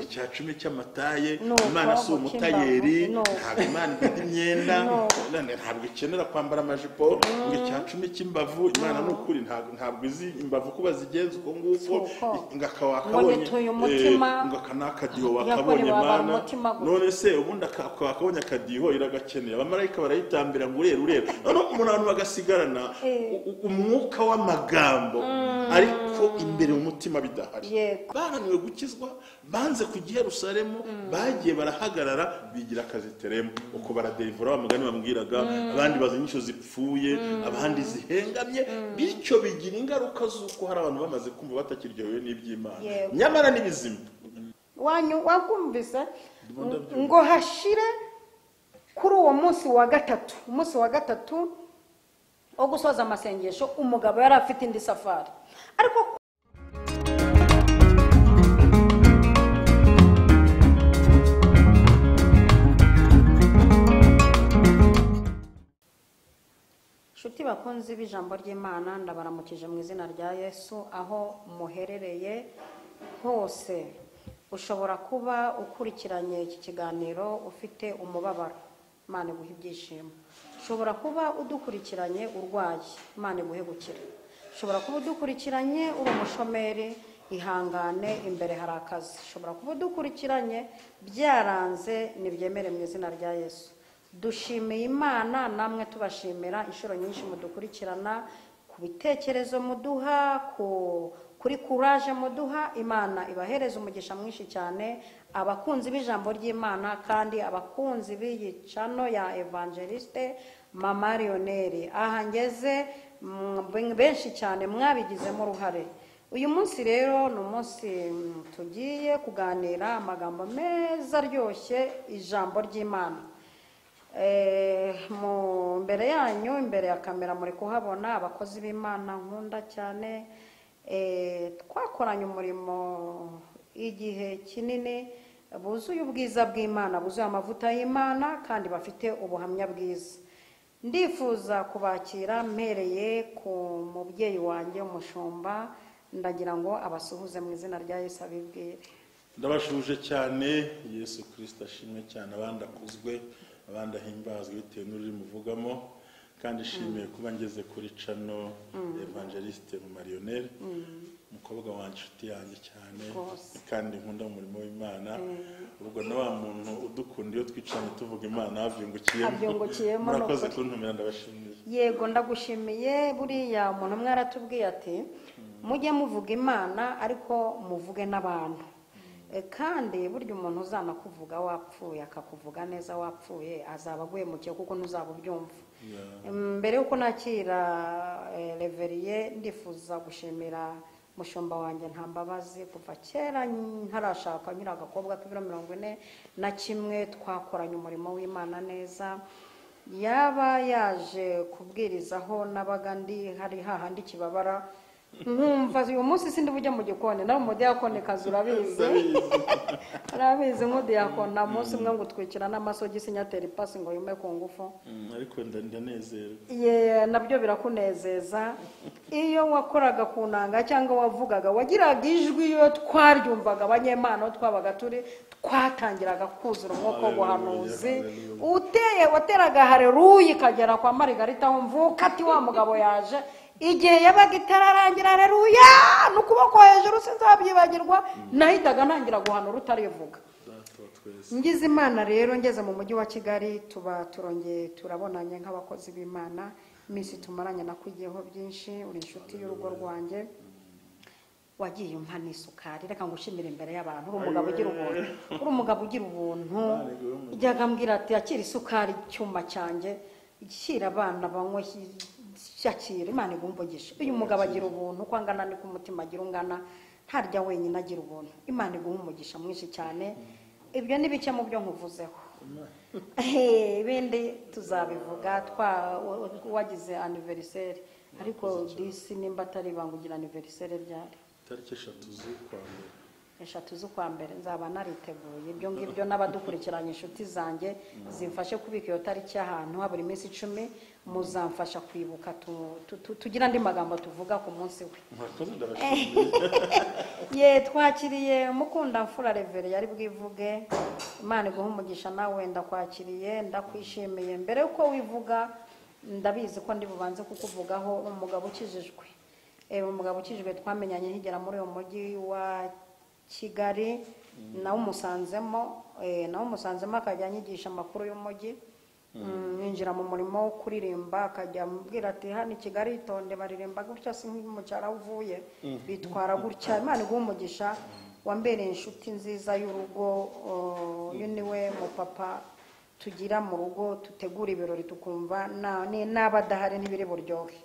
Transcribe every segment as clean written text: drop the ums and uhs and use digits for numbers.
Icya 10 cy'amataye, Imana si umutayeri, ntabwo Imana ifite imyenda, ntabwo ikenera kwambara amajipo. Icya 10 cy'imbavu, Imana ni ukuri ntabwo izi imbavu kuba zigenza uko nguko. Ngakawakabonye ngakanakadiho wakabonye Imana. None se ubundi akabonye akadiho iragakeneye, abamarayika barayitambira ngo urera urera. None umuntu abantu bagasigarana umwuka w'amagambo ariko imbere mu mutima bidahari. Bananiwe gukizwa, banze kujya Yerusalemu, bagiye barahagarara bigira akaziteremo uko baraderivura wa mugani bambwiraga, abandi baza inyisho zipfuye, abandi zihengamye, bityo bigira ingaruka z'uko hari abantu bamaze kumva batakiryohewe n'iby'Imana nyamara n'ibizima. Wanyu wakumvise ngo hashire kuri uwo munsi wa gatatu, umunsi wa gatatu wo gusoza amasengesho, umugabo yari afite indi safari. Ariko nshuti bakunzi b'ijambo ry'Imana, ndabaramukije mu izina rya Yesu aho muherereye hose. Ushobora kuba ukurikiranye iki kiganiro ufite umubabaro, Imana iguhe ibyishimo. Ushobora kuba udukurikiranye urwaye, Imana iguhe gukira. Ushobora kuba udukurikiranye uri umushomeri, ihangane imbere hari akazi. Ushobora kuba udukurikiranye byaranze, nibyemere mu izina rya Yesu. Dushimiye Imana namwe tubashimira inshuro nyinshi mudukurikirana, ku bitekerezo muduha, kuri courage muduha. Imana ibahereza umugisha mwinshi cyane, abakunzi b'ijambo ry'Imana kandi abakunzi b'iyi channel ya Evangeliste Mama Lionel. Aha ngeze benshi cyane mwabigizemo uruhare. Uyu munsi rero ni umunsi tugiye kuganira amagambo meza aryoshye, ijambo ry'Imana. Mu mbere yanyu, imbere ya kamera muri kuhabona abakozi b'Imana nkunda cyane. Twakoranye umurimo igihe kinini, buzuye ubwiza bw'Imana, buzuye amavuta y'Imana kandi bafite ubuhamya bwiza. Ndifuza kubakira mpereye ku mubyeyi wanjye umushumba, ndagira ngo abasuhuze mu izina rya Yesu abibwire. Ndabashuje cyane, Yesu Kristo ashimwe cyane, abandi akuzwe, abandi ahimbazwe bitewe n'ururimi muvugamo. Kandi shimiye kuba ngeze kuri channel Evangeliste Mama Lionel, umukobwa wanjye, inshuti yanjye cyane kandi nkunda umurimo w'Imana. Ubwo na wa muntu udukunda iyo twicaranye tuvuga Imana abyungukiyemo. Murakoze kuntumira, ndabashimiye. Yego ndagushimiye. Buriya umuntu umwe aratubwiye ati mujye muvuga Imana ariko muvuge n'abantu. Kandi burya umuntu uzanakuvuga wapfuye akakuvuga neza wapfuye azaba aguhemukiye kuko ntuzaba ubyumva. Mbere yuko nakira Reveriye, ndifuza gushimira mushumba wanjye Ntambabazi. Kuva kera ntarashaka, nyiri agakobwa k'ibiro 41, twakoranye umurimo w'Imana neza. Yaba yaje kubwirizaho nabaga ndi hari hahandi kibabara, nkumva uyu munsi sindi bujya mu gikoni, nawe umudiyakoni kazi urabizi, urabizi nk'udiyakoni munsi umwe ngo utwikira n'amasogisi nyatera ipasi ngo yume ku ngufu. Ariko ndanezerwa. Ye, nabyo birakunezeza. Iyo wakoraga ku nanga cyangwa wavugaga wagiraga ijwi, iyo twaryumvaga abanyemana twabaga turi twatangiraga kuzura umwuka w'ubuhanuzi. Uteye wateraga haleluya ikagera kwa Margarita, mvuka ati wa mugabo yaje. Igihe yabaga itararangira haleluya n'ukuboko hejuru sinzabyibagirwa, nahitaga ntangira guhanura utarivuga. Ngize Imana rero ngeze mu mujyi wa Kigali, tuba turongeye turabonanye nk'abakozi b'Imana. Iminsi tumaranye nakwigiyeho byinshi, uri inshuti y'urugo rwanjye, wagiye umpa n'isukari. Reka ngushimire imbere y'abantu, uri umugabo ugira ubuntu, uri umugabo ugira ubuntu. Ijyaga ambwira ati akira isukari icyuma cyanjye, shyira abana banywe, shakira Imana igumvugisha. Uyu mugabo agira ubuntu uko angana niko umutima agira ungana, ntarya wenyine agira ubuntu. Imana iguha umugisha mwinshi cyane. Ibyo ni bike mu byo nkuvuzeho, ibindi tuzabivuga wagize anniversaire. Ariko disi nimba atari ibanga ugira anniversaire ryari? Tariki 3 z'ukwa mbere. 3 z'ukwa mbere nzaba nariteguye ibyo ngibyo n'abadukurikiranye inshuti zanjye zimfashe kubika iyo tariki ahantu buri minsi 10 muzamfasha kwibuka tugira andi magambo tuvuga ku munsi we. Murakoze, ndabashimiye. Ye, twakiriye Mukundamfura Revere yari bwivuge. Imana iguhe umugisha, nawe ndakwakiriye, ndakwishimiye. Mbere yuko wivuga ndabizi ko ndi bubanze kukuvugaho, umugabo ukijijwe. Umugabo ukijijwe twamenyanye nkigera muri uyu mujyi wa Kigali, nawe umusanzemo, akajya anyigisha amakuru y'umujyi. Ninjira mu murimo wo kuririmba akajya ambwira ati hano i Kigali itonde baririmba gutya, si mu cyaro uvuye bitwara gutya. Imana iguhe umugisha, wambereye inshuti nziza y'urugo. Uyu niwe mupapa tugira mu rugo, tutegura ibirori tukumva n'abadahari ntibiri buryohe.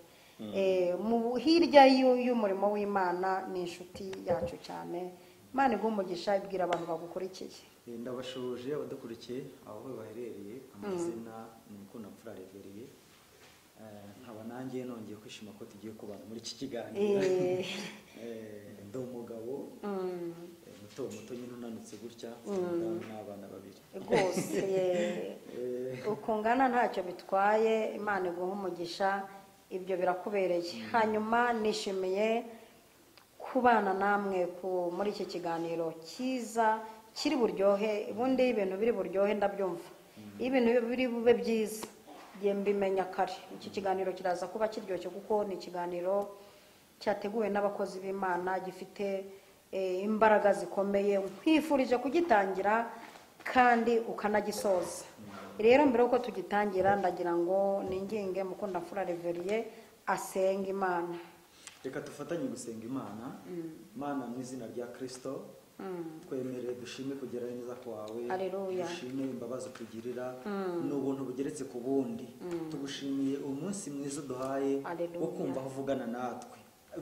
Hirya y'umurimo w'Imana ni inshuti yacu cyane. Imana iguhe umugisha, ibwira abantu bagukurikiye. Ndabashoje abadukurikiye aho baherereye, amazina ni Mukundamfura Reveriye. Nkaba nanjye nongeye kwishima ko tugiye kubana muri iki kiganiro. Ndi umugabo muto muto nyine unanutse gutya, n'abana babiri rwose. Ukungana ntacyo bitwaye, Imana iguhe umugisha, ibyo birakubereye. Hanyuma nishimiye kubana namwe muri iki kiganiro cyiza kiri buryohe. Ubundi ibintu biri buryohe ndabyumva, ibintu biri bube byiza ngiye mbimenya kare. Iki kiganiro kiraza kuba kiryoshye kuko ni ikiganiro cyateguwe n'abakozi b'Imana, gifite imbaraga zikomeye. Nkwifurije kugitangira kandi ukanagisoza. Rero mbere yuko tugitangira ndagira ngo ninginge Mukundamfura Reveriye asenge Imana. Reka dufatanye gusenga Imana. Imana mu izina rya Kristo, twemerere dushime kugera neza kwawe, dushime imbabazi utugirira n'ubuntu bugeretse ku bundi. Tugushimiye umunsi mwiza uduhaye wo kumva uvugana natwe.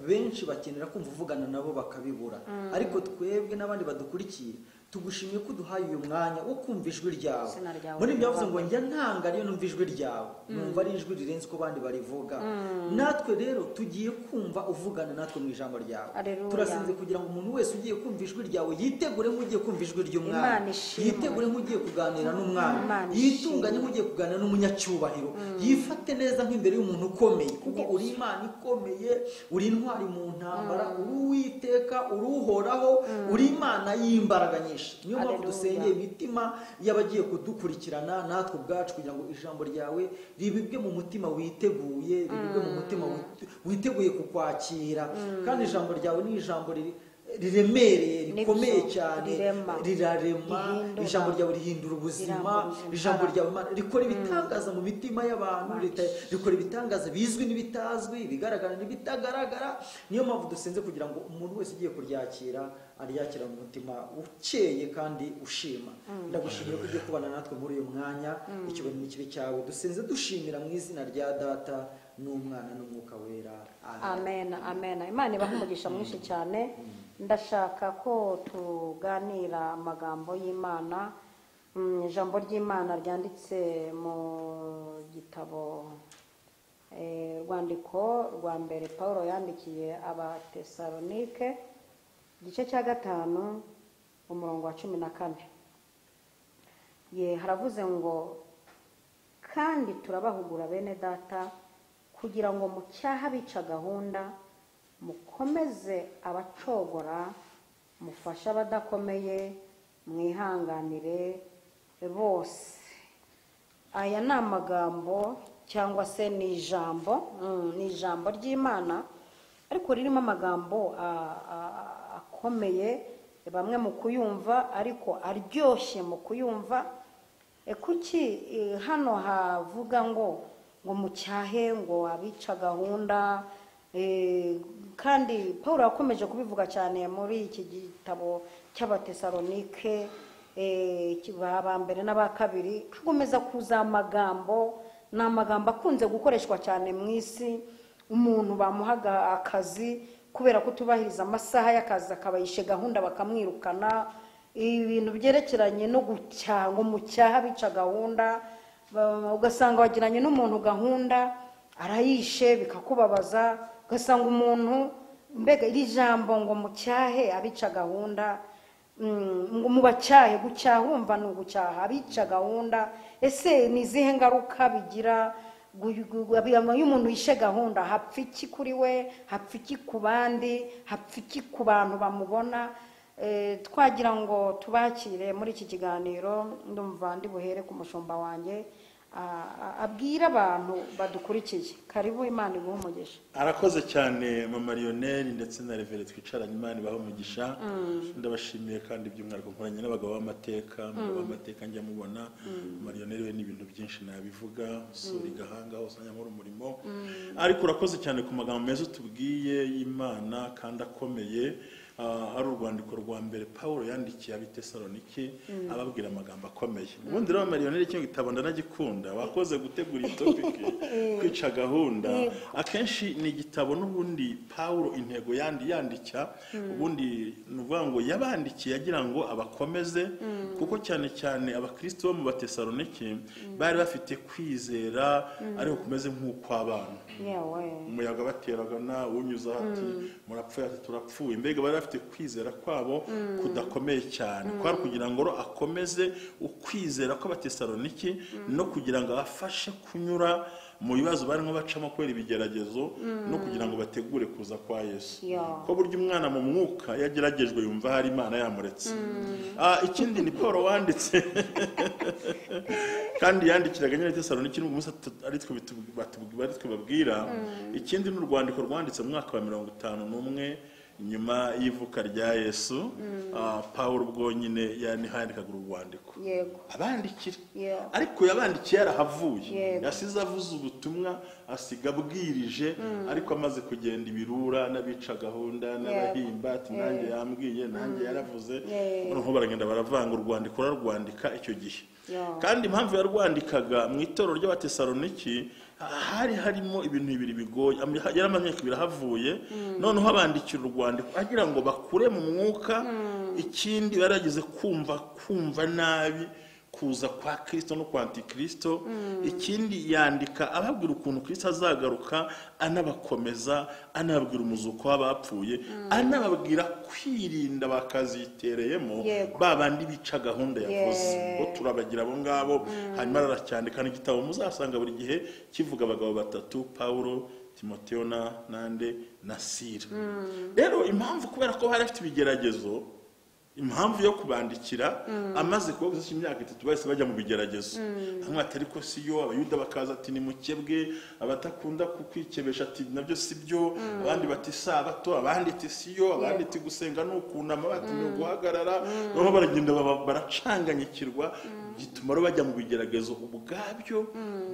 Benshi bakenera kumva uvugana nabo bakabibura, ariko twebwe n'abandi badukurikiye tugushimiye ko uduhaye uyu mwanya wo kumva ijwi ryawe. Muri byavuze ngo njya ntanga ariyo numva ijwi ryawe, numva ari ijwi rirenze uko abandi barivuga. Natwe rero tugiye kumva uvugana natwe mu ijambo ryawe. Turasinze kugira ngo umuntu wese ugiye kumva ijwi ryawe yitegure nk'ugiye kumva ijwi ry'umwami, yitegure nk'ugiye kuganira n'umwami, yitunganye nk'ugiye kuganira n'umunyacyubahiro, yifate neza nk'imbere y'umuntu ukomeye, kuko uri Imana ikomeye, uri intwari mu ntambara, uri Uwiteka, uri Uhoraho, uri Imana y'imbaraga nyinshi. Niyo mpamvu dusengeye imitima y'abagiye kudukurikirana natwe ubwacu, kugira ngo ijambo ryawe ribibwe mu mutima witeguye, ribibwe mu mutima witeguye kukwakira. Kandi ijambo ryawe ni ijambo riremereye, rikomeye cyane, rirarema. Ijambo ryawe rihindura ubuzima, ijambo ryawe rikora ibitangaza mu mitima y'abantu, rikora ibitangaza bizwi n'ibitazwi, ibigaragara n'ibitagaragara. Niyo mpamvu dusenze kugira ngo umuntu wese ugiye kuryakira aryakira mu mutima ukeye kandi ushima. Ndagushimiye ko ugiye kubana natwe muri uyu mwanya, icyubahiro n'ikibi cyawe. Dusenze dushimira mu izina rya Data n'Umwana n'Umwuka Wera. Amen, amen. Imana ibahe umugisha mwinshi cyane. Ndashaka ko tuganira amagambo y'Imana. Ijambo ry'Imana ryanditse mu gitabo rwandiko rwa mbere Paulo yandikiye Abatesalonike, igice cya 5 umurongo wa 14. Ye, haravuze ngo kandi turabahugura bene data kugira ngo mu cyaha bica gahunda mukomeze abacogora, mufashe abadakomeye, mwihanganire bose. Aya ni amagambo cyangwa se ni ijambo, ni ijambo ry'Imana ariko ririmo amagambo akomeye bamwe mu kuyumva ariko aryoshye mu kuyumva. Kuki hano havuga ngo mucyahe ngo abica gahunda? Kandi Paul yakomeje kubivuga cyane muri iki gitabo cy'Abatesalonike ba mbere n'aba kabiri, akomeza kuza amagambo, ni amagambo akunze gukoreshwa cyane mu isi. Umuntu bamuhaga akazi kubera kutubahiriza amasaha y'akazi akabayishe gahunda bakamwirukana. Ibintu byerekeranye no gucyaha, ngo mucyaha bica gahunda, ugasanga wagiranye n'umuntu gahunda arayishe bikakubabaza, ugasanga umuntu mbega iri jambo ngo mucyahe abica gahunda Ngo mubacyahe, gucyaha urumva ni ugucyaha abica gahunda. Ese ni izihe ngaruka bigira iyo umuntu yishe gahunda? Hapfa iki kuri we, hapfa iki ku bandi, hapfa iki ku bantu bamubona? Twagira ngo tubakire muri iki kiganiro. Ndumva ndi buhere ku mushumba wanjye abwira abantu badukurikiye. Karibu, Imana iguhe umugisha. Arakoze cyane mama Lionel ndetse na Revere twicaranye, Imana ibahe umugisha. Ndabashimiye kandi by'umwihariko nkoranye n'abagabo b'amateka, umugabo w'amateka njya mubona mama Lionel we n'ibintu byinshi nabivuga, sura igahanga hose nkora umurimo. Ariko urakoze cyane ku magambo meza utubwiye y'Imana kandi akomeye. Ari urwandiko rwa mbere Paulo yandikiye ab'i Tesalonike ababwira amagambo akomeye. Ubundi rero Marionel cyo gitabo ndanagikunda, wakoze gutegura iyi topic kwica gahunda. Akenshi ni igitabo n'ubundi Paulo intego yandika, ubundi nuvuga ngo yabandikiye agira ngo abakomeze, kuko cyane cyane abakristo bo mu Batesalonike bari bafite kwizera ariko kumeze nk'ukw'abana. Umuyaga bateraga na unyuza ati murapfuye, ati turapfuye. Mbega bari bafite kwizera kwabo kudakomeye cyane, kwari kugira ngo akomeze ukwizera kw'Abatesaloniki no kugira ngo abafashe kunyura mu bibazo barimo bacamo kubera ibigeragezo, no kugira ngo bategure kuza kwa Yesu. Ko burya umwana mu mwuka yageragejwe yumva hari Imana yamuretse. Ikindi ni Paul wanditse kandi yandikiraga nyine Tesaloniki n'umunsi ari twe babwira. Ikindi ni urwandiko rwanditse mu mwaka wa 51 nyuma y'ivuka rya Yesu. Paul ubwo nyine yandikaga urwandiko abandikira, ariko yabandikiye yarahavuye, yasize avuze ubutumwa, asiga abwirije, ariko amaze kugenda ibirura n'abica gahunda n'abahimba ati nanjye yambwiye, nanjye yaravuze. Noneho baragenda baravanga urwandiko rarwandika icyo gihe. Kandi impamvu yarwandikaga mu itorero ry'Abatesaloniki hari harimo ibintu bibiri bigoye. Yaramaze imyaka ibiri ahavuye, noneho abandikira urwandiko agira ngo bakure mu mwuka. Ikindi barageze kumva nabi kuza kwa Kristo no kwa Antikristo. Ikindi yandika ababwira ukuntu Kristo azagaruka, anabakomeza, anababwira umuzuko w'abapfuye, anababwira kwirinda bakazitereyemo babandi bica gahunda yavuze. Bo turabagira abo ngabo. Hanyuma aracyandika n'igitabo muzasanga buri gihe kivuga abagabo batatu, Paulo, Timoteo na nande na Sila. Rero impamvu kubera ko bari afite ibigeragezo, impamvu yo kubandikira amaze kubaguza imyaka 3 bahise bajya mu bigeragezo. Hamwe atari ko siyo abayuda bakaza ati ni mukebwe, abatakunda kukwikebesha ati nabyo sibyo, abandi bati sabato, abandi ati siyo, abandi ati gusenga nukunama, bati ni guhagarara. Noneho baragenda baracanganyikirwa, gituma bajya mu bigeragezo ubwabyo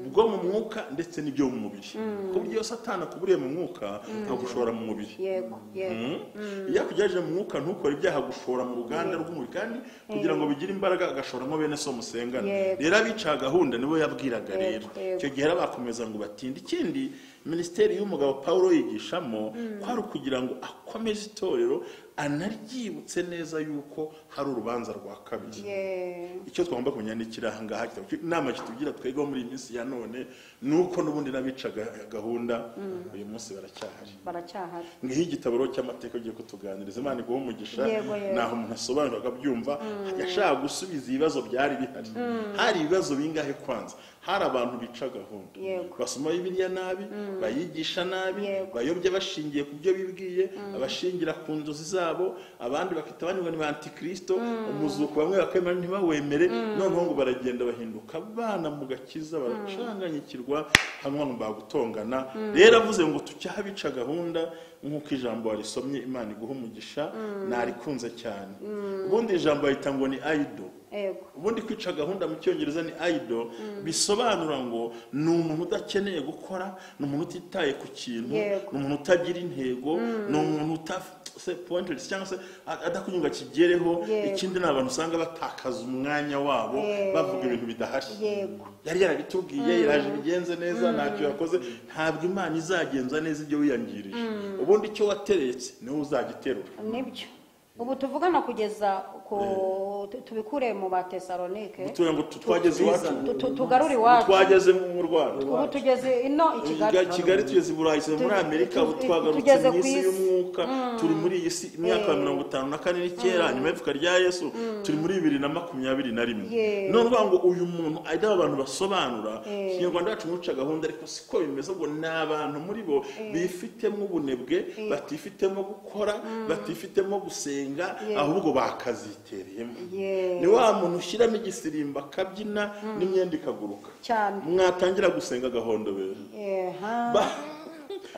bwo mu mwuka ndetse n'ibyo mu mubiri. Ku buryo Satani akuburiye mu mwuka agushora mu mubiri. Yego yego. Iyo akugejeje mu mwuka ntukore ibyaha, gushora mu ruganda rw'umubiri, kandi kugira ngo bigire imbaraga agashoramo bene so musengana. Rero abica gahunda nibo yabwiraga. Rero icyo gihe bakomeza ngo batinde. Ikindi minisiteri y'umugabo Paulo yigishamo kwari kugira ngo akomeze itorero, anaryibutse neza yuko hari urubanza rwa kabiri. Icyo twagomba kumenya ni kiri aha ngaha, inama kitubwira twebwe muri iyi minsi ya none nuko n'ubundi n'abicaga gahunda uyu munsi baracyahari. Ngiho igitabo cy'amateka ugiye kutuganiriza, Imana iguhe umugisha. Naho umuntu asobanura akabyumva, yashaka gusubiza ibibazo byari bihari. Hari ibibazo bingahe kwanza? Hari abantu bica gahunda, basoma Bibiliya nabi, bayigisha nabi, bayobya bashingiye ku byo bibwiye, abashingira ku nzozi zabo, abandi bakita abandi ngo ni ba Antikristo, umuzuko bamwe bakemera ntibawemere. Noneho ngo baragenda bahinduka abana mu gakiza, baracanganyikirwa hamwe ngo bagutongana. Rero avuze ngo tucyaha bica gahunda nk'uko ijambo warisomye, Imana iguhe umugisha, narikunze cyane. Ubundi ijambo bahita ngo ni idol. Ubundi kwica gahunda mu cyongereza ni idol, bisobanura ngo ni umuntu udakeneye gukora, ni umuntu utitaye ku kintu, ni umuntu utagira intego, ni umuntu pointless cyangwa se adakunyunga kigereho. Ikindi ni abantu usanga batakaza umwanya wabo bavuga ibintu bidahari. Yari yarabitubwiye, yaraje bigenze neza, ntacyo yakoze. Ntabwo Imana izagenza neza ibyo wiyangirije. Ubundi icyo wateretse niwe uzagiterura. Nibyo ubu tuvugana kugeza tubikure mu Batesalonike twageze iwacu, tugarure iwacu, twageze mu Rwanda, ubu tugeze ino i Kigali, tugeze i Burayi, tugeze muri Amerika, ubu twagarutse mu isi y'umwuka, turi muri iyi si imyaka 54 n'ikera nyuma y'ivuka rya Yesu, turi muri 2021. None uvuga ngo uyu muntu ari abantu basobanura Kinyarwanda yacu muca gahunda, ariko siko bimeze. Ubwo ni abantu muri bo bifitemo ubunebwe, batifitemo gukora, batifitemo gusenga, ahubwo bakazitereyemo. Ni wa muntu ushyiramo igisirimba akabyina n'imyenda ikaguruka, mwatangira gusenga agahondobera.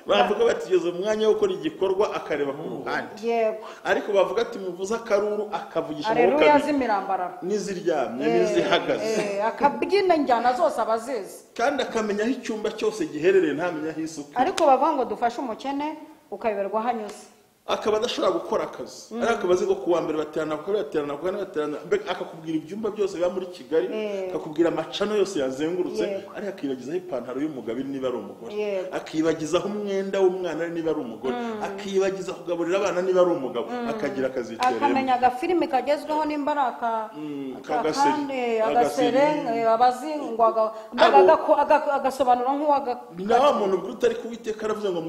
Bavuga batigeze umwanya wo gukora igikorwa akareba ku ruhande, ariko bavuga ati muvuze akaruru akavugisha amaboko z'imirambararo n'iziryamye n'izihagaze, akabyina injyana zose abazizi, kandi akamenya aho icyumba cyose giherereye, ntamenya aho isuku. Ariko bavuga ngo dufashe umukene ukayoberwa aho anyuze, akaba adashobora gukora akazi, ariko akaba azi ngo kuwa mbere baterana, kuwa kabiri baterana, kuwa kane baterana, akakubwira ibyumba byose biba muri Kigali, akakubwira amacano yose yazengurutse, ariko akibagizaho ipantaro y'umugabo niba ari umugore, akibagizaho umwenda w'umwana niba ari umugore, akibagiza kugaburira abana niba ari umugabo, akagira akazi iteremo, akamenya agafilimi kagezweho nimba ari agasere abazi ngo agasobanura nk'uwaga. Na wa muntu ubwo utari kuwiteka aravuze ngo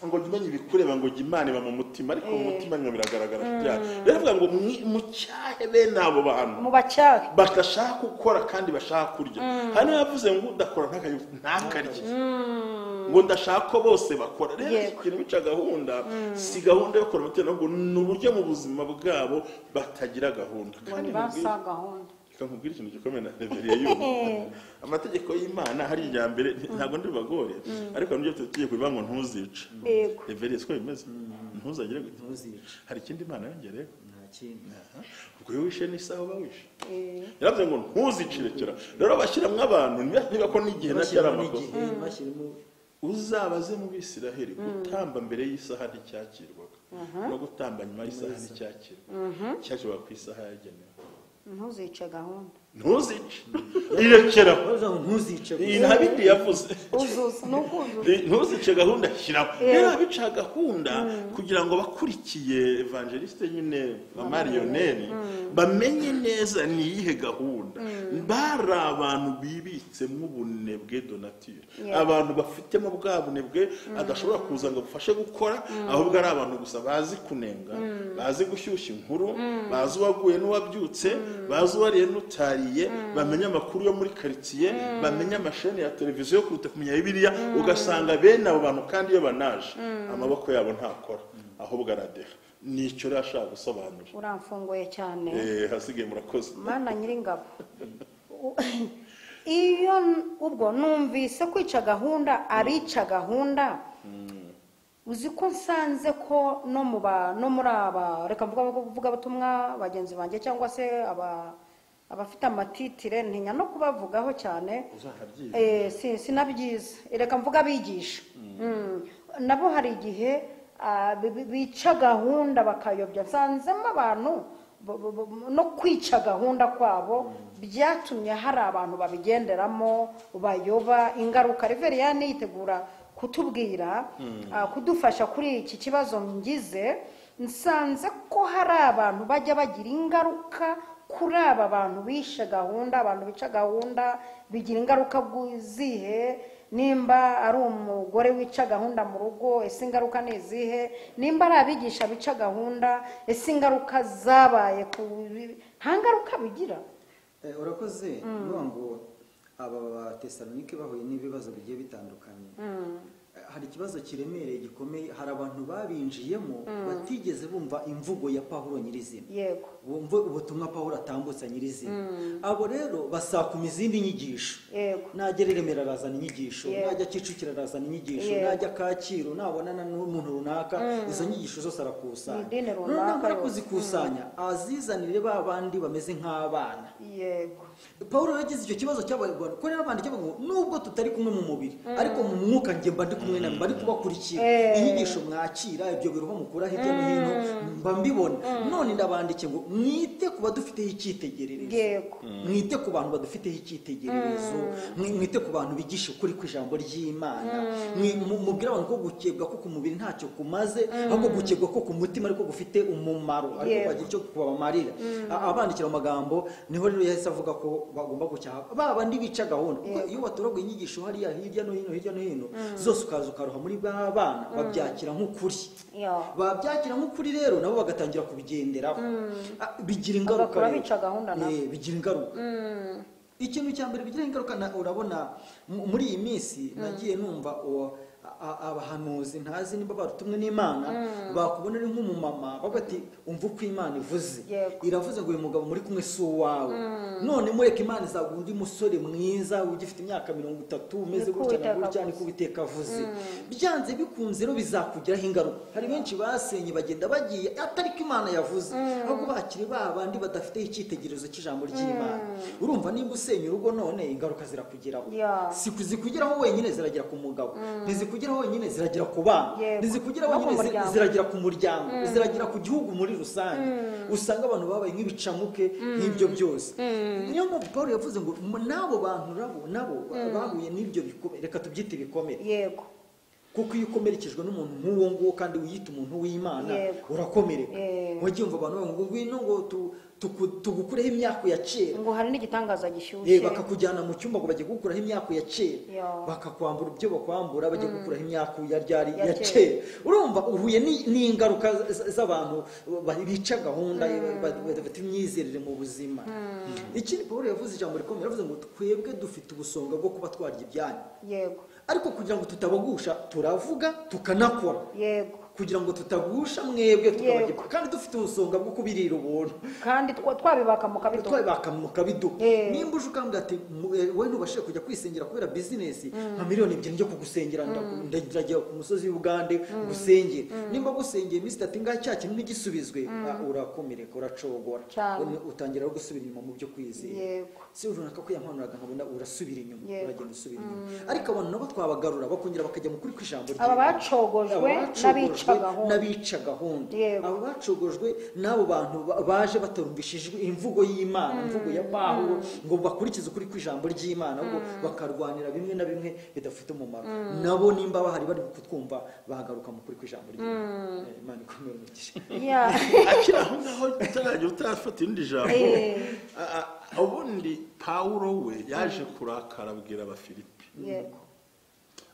ngo jya umenya ibikureba, ngo jya Imana iba mu mutima, ariko mu mutima nyuma biragaragara cyane. Rero avuga ngo mucyahe bene abo bantu, mu bacyahe badashaka gukora kandi bashaka kurya. Hano yavuze ngo udakora ntakarye, ngo ndashaka ko bose bakora. Rero ikintu bica gahunda si gahunda yo gukora umutima, ngo ni uburyo mu buzima bwabo batagira gahunda. Kandi basa gahunda. Reka nkubwire ikintu gikomeye na Reverie y'ubu. Amategeko y'Imana hari irya mbere ntabwo ndi bagore, ariko nibyo tugiye kubivuga ngo ntuzice. Reverie siko bimeze, ntuzagire gute, ntuzice. Hari ikindi Imana yongereyeho? Nta kindi. Ubwo iyo wishe n'isaha uba wishe. Yaravuze ngo ntuzicirekera. Rero bashyiramo abantu niba ko n'igihe nacyo ari amakosa. Uzabaze mu Bisiraheli gutamba mbere y'isaha nticyakirwaga, no gutamba nyuma y'isaha nticyakirwaga, cyakirwaga ku isaha yagenewe. Ntuzice gahunda, ntuzice, irekera, ntuzice. Nta bindi yavuze, ntuzice gahunda, shyiraho. Rero abica gahunda kugira ngo bakurikiye evangeliste nyine ba mariyoneri bamenye neza ni iyihe gahunda. Bari abantu bibitsemo ubunebwe donature, abantu bafitemo bwa bunebwe adashobora kuza ngo bufashe gukora, ahubwo ari abantu gusa bazi kunenga, bazi gushyushya inkuru, bazi uwaguye n'uwabyutse, bazi uwariye n'utariye, bamenya amakuru yo muri quartier, bamenya amasheni ya televiziyo kuruta kumenya Bibiliya. Ugasanga bene abo bantu kandi iyo banaje amaboko yabo ntakora, ahubwo aradeha. Nicyo rero ashaka gusobanura. Uramfunguye cyane. Hasigaye murakoze. Mana nyiringabo, iyo ubwo numvise kwica gahunda abica gahunda, uzi ko nsanze ko no muri aba reka mvuga butumwa bagenzi banjye cyangwa se abafite amatitire ntinya no kubavugaho cyane, sinabyiza, reka mvuga abigisha nabo hari igihe bica gahunda bakayobya. Nsanzemo abantu no kwica gahunda kwabo byatumye hari abantu babigenderamo bayoba. Ingaruka Reveriyani yitegura kutubwira, kudufasha kuri iki kibazo ngize, nsanze ko hari abantu bajya bagira ingaruka kuri aba bantu bishe gahunda. Abantu bica gahunda bigira ingaruka zihe? Nimba ari umugore wica gahunda mu rugo, ese ingaruka ni izihe? Nimba ari abigisha bica gahunda, ese ingaruka zabaye nta ngaruka bigira? Urakoze. Ngo aba Batesalonike bahuye n'ibibazo bigiye bitandukanye. Hari ikibazo kiremereye gikomeye, hari abantu babinjiyemo batigeze bumva imvugo ya Pawulo nyirizina, yego, bumva ubutumwa Pawulo atambutsa nyirizina. Abo rero basakuma izindi nyigisho, najya Remera arazana inyigisho, najya Kicukiro arazana inyigisho, najya Kacyiru nabonana n'umuntu runaka, izo nyigisho zose arakusanya. Noneho kuzikusanya azizanire ba bandi bameze nk'abana. Yego, Pawulo yagize icyo kibazo cy'abarwanda ko rero abandi cyangwa nubwo tutari kumwe mu mubiri, ariko mu mwuka njye mba ndi kumwe na mba ari kubakurikira inyigisho mwakira ibyo biroho mukura hirya no hino mba mbibona. None ndabandike ngo mwite ku badufiteho icyitegererezo, mwite ku bantu badufiteho icyitegererezo, mwite ku bantu bigisha ukuri kw'ijambo ry'Imana, mubwire abantu ko gukebwa ko ku mubiri ntacyo kumaze, ahubwo gukebwa ko ku mutima ariko gufite umumaro, ariko kwagira icyo kubamarira. Abandikira amagambo niho rero yahise avuga ko bagomba gucyaha ba bandi bica gahunda, kuko iyo watoraguye inyigisho hariya hirya no hino hirya no hino zose ukaza ukaroha muri ba bana babyakira nk'ukuri, babyakira nk'ukuri rero nabo bagatangira kubigenderaho, bigira ingaruka, bigira ingaruka. Ikintu cya mbere bigira ingaruka, urabona muri iyi minsi nagiye numva abahanuzi ntazi nimba barutumwe n'Imana bakubona ari nk'umumama bavuga ati umva uko Imana ivuze, iravuze ngo uyu mugabo muri kumwe si uwawe, none mureke Imana izaguha undi musore mwiza ugifite imyaka 30 umeze gutya na gutya niko Uwiteka avuze. Byanze bikunze rero bizakugiraho ingaruka. Hari benshi basenye bagenda bagiye atari ko Imana yavuze, ahubwo bakiri ba bandi badafite icyitegererezo cy'ijambo ry'Imana. Urumva nimba usenya urugo none ingaruka zirakugeraho, si kuzikugeraho wenyine ziragera ku mugabo, ntizikugeraho wenyine ziragera ku bana, ntizikugeraho wenyine ziragera ku muryango, ziragera ku gihugu muri rusange. Usanga abantu babaye nk'ibicamuke nk'ibyo byose. Niyo mpamvu Paul yavuze ngo n'abo bantu nabo bahuye n'ibyo bikomere, reka tubyite ibikomere. Yego, kuko iyo ukomerekejwe n'umuntu nk'uwo nguwo kandi wiyita umuntu w'Imana urakomereka. Wagiye umva abantu ngo ngwino ngo tugukureho imyako ya kera, ngo hari n'igitangaza gishyushye, bakakujyana mu cyumba ngo bajye gukuraho imyako ya kera, bakakwambura ibyo bakwambura bajye gukuraho imyako ya ryari ya kera. Urumva uhuye n'ingaruka z'abantu bica gahunda bafite imyizerere mu buzima. Ikindi Paul yavuze ijambo rikomeye, yavuze ngo twebwe dufite ubusonga bwo kuba twarya ibyanyu. Yego, ariko kugira ngo tutabagusha turavuga tukanakora. Yego, kugira ngo tutagusha mwebwe tukabagirwa, kandi dufite ubusonga bwo kubirira ubuntu, kandi twabibaka mu kabiduha. Nimba uje ukambwira ati wowe ntubashije kujya kwisengera kubera business nka miliyoni 2 njye kugusengera, ndajya ku musozi w'Ubugande gusengera, nimba gusengeye iminsi 3 ngaha cya kintu ntigisubizwe, urakomereka, uracogora, utangira gusubira inyuma mu byo kwizera. Si runaka ko yampanuraga nkabona urasubira inyuma, uragenda usubira inyuma. Ariko abantu nabo twabagarura bakongera bakajya mu kuri kw'ijambo ry'Imana. Aba bacogojwe n'abica gahunda, aba bacogojwe n'abo bantu baje batarumvishijwe imvugo y'Imana, imvugo ya Pawulo, ngo bakurikize ukuri kw'ijambo ry'Imana, ahubwo bakarwanira bimwe na bimwe bidafite umumaro. Nabo nimba bahari bari kutwumva bagaruka mu kuri kw'ijambo ry'Imana. Imana ikomere umugisha. Akiri aho ngaho utarajya utarafata irindi jambo, ubundi Pawulo we yaje kurakara abwira Abafilipi,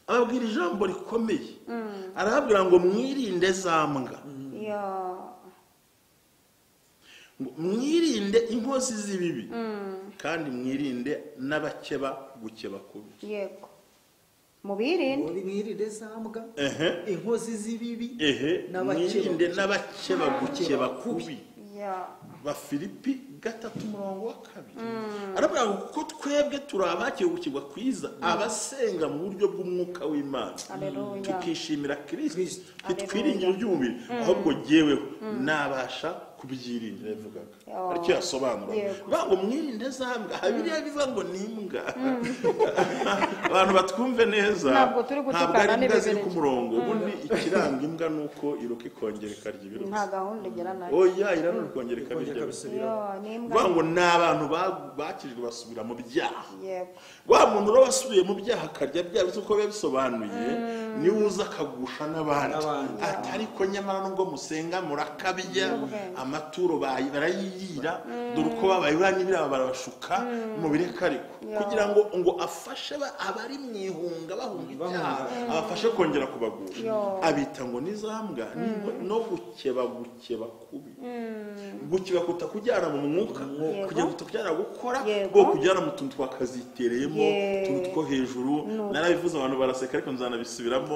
ababwira ijambo rikomeye, arababwira ngo mwirinde za mbwa, mwirinde inkozi z'ibibi, kandi mwirinde n'abakeba gukeba kubi. Yego, mubirinde, mwirinde za mbwa, inkozi z'ibibi, mwirinde n'abakeba gukeba kubi. Bafilipi 3:2 aravuga ngo kuko twebwe turi abakiriye gukirwa kwiza, abasenga mu buryo bw'umwuka w'Imana, tukishimira Kristo, ntitwiringira iby'umubiri, ahubwo jyeweho nabasha kubyiringira. Yavugaga aricyo yasobanura ngo mwirinde za mbwa. Bibiliya bivuga ngo ni imbwa. Abantu batwumve neza, ntabwo turi gutukana ntabwo ari imbwa ziri ku murongo. Ubundi ikiranga imbwa ni uko iruka ikongera ikarya ibirutsi, nta gahunda igira nayo. Oya, iranuka ikongera ikabirya. Bivuga ngo ni abantu bakijwe basubira mu byaha. Wa muntu rero wasubiye mu byaha akarya bya bityo uko biba bisobanuye, niwe uza akagusha n'abandi atari ko nyamara nubwo musenga murakabya, amaturo barayirira, dore uko babaye banyibira barabashuka mubireka, ariko kugira ngo ngo afashe abari mu ihunga bahunga ibyaha, abafashe kongera kubagusha, abita ngo nizambwa no gukeba gukeba kubi, gukeba kutakujyana mu mwuka, kugira ngo tutakujyana gukora, bwo kujyana mu tuntu twakazitereyemo, tuntu two hejuru. Narabivuze abantu baraseka, ariko nzanabisubiramo.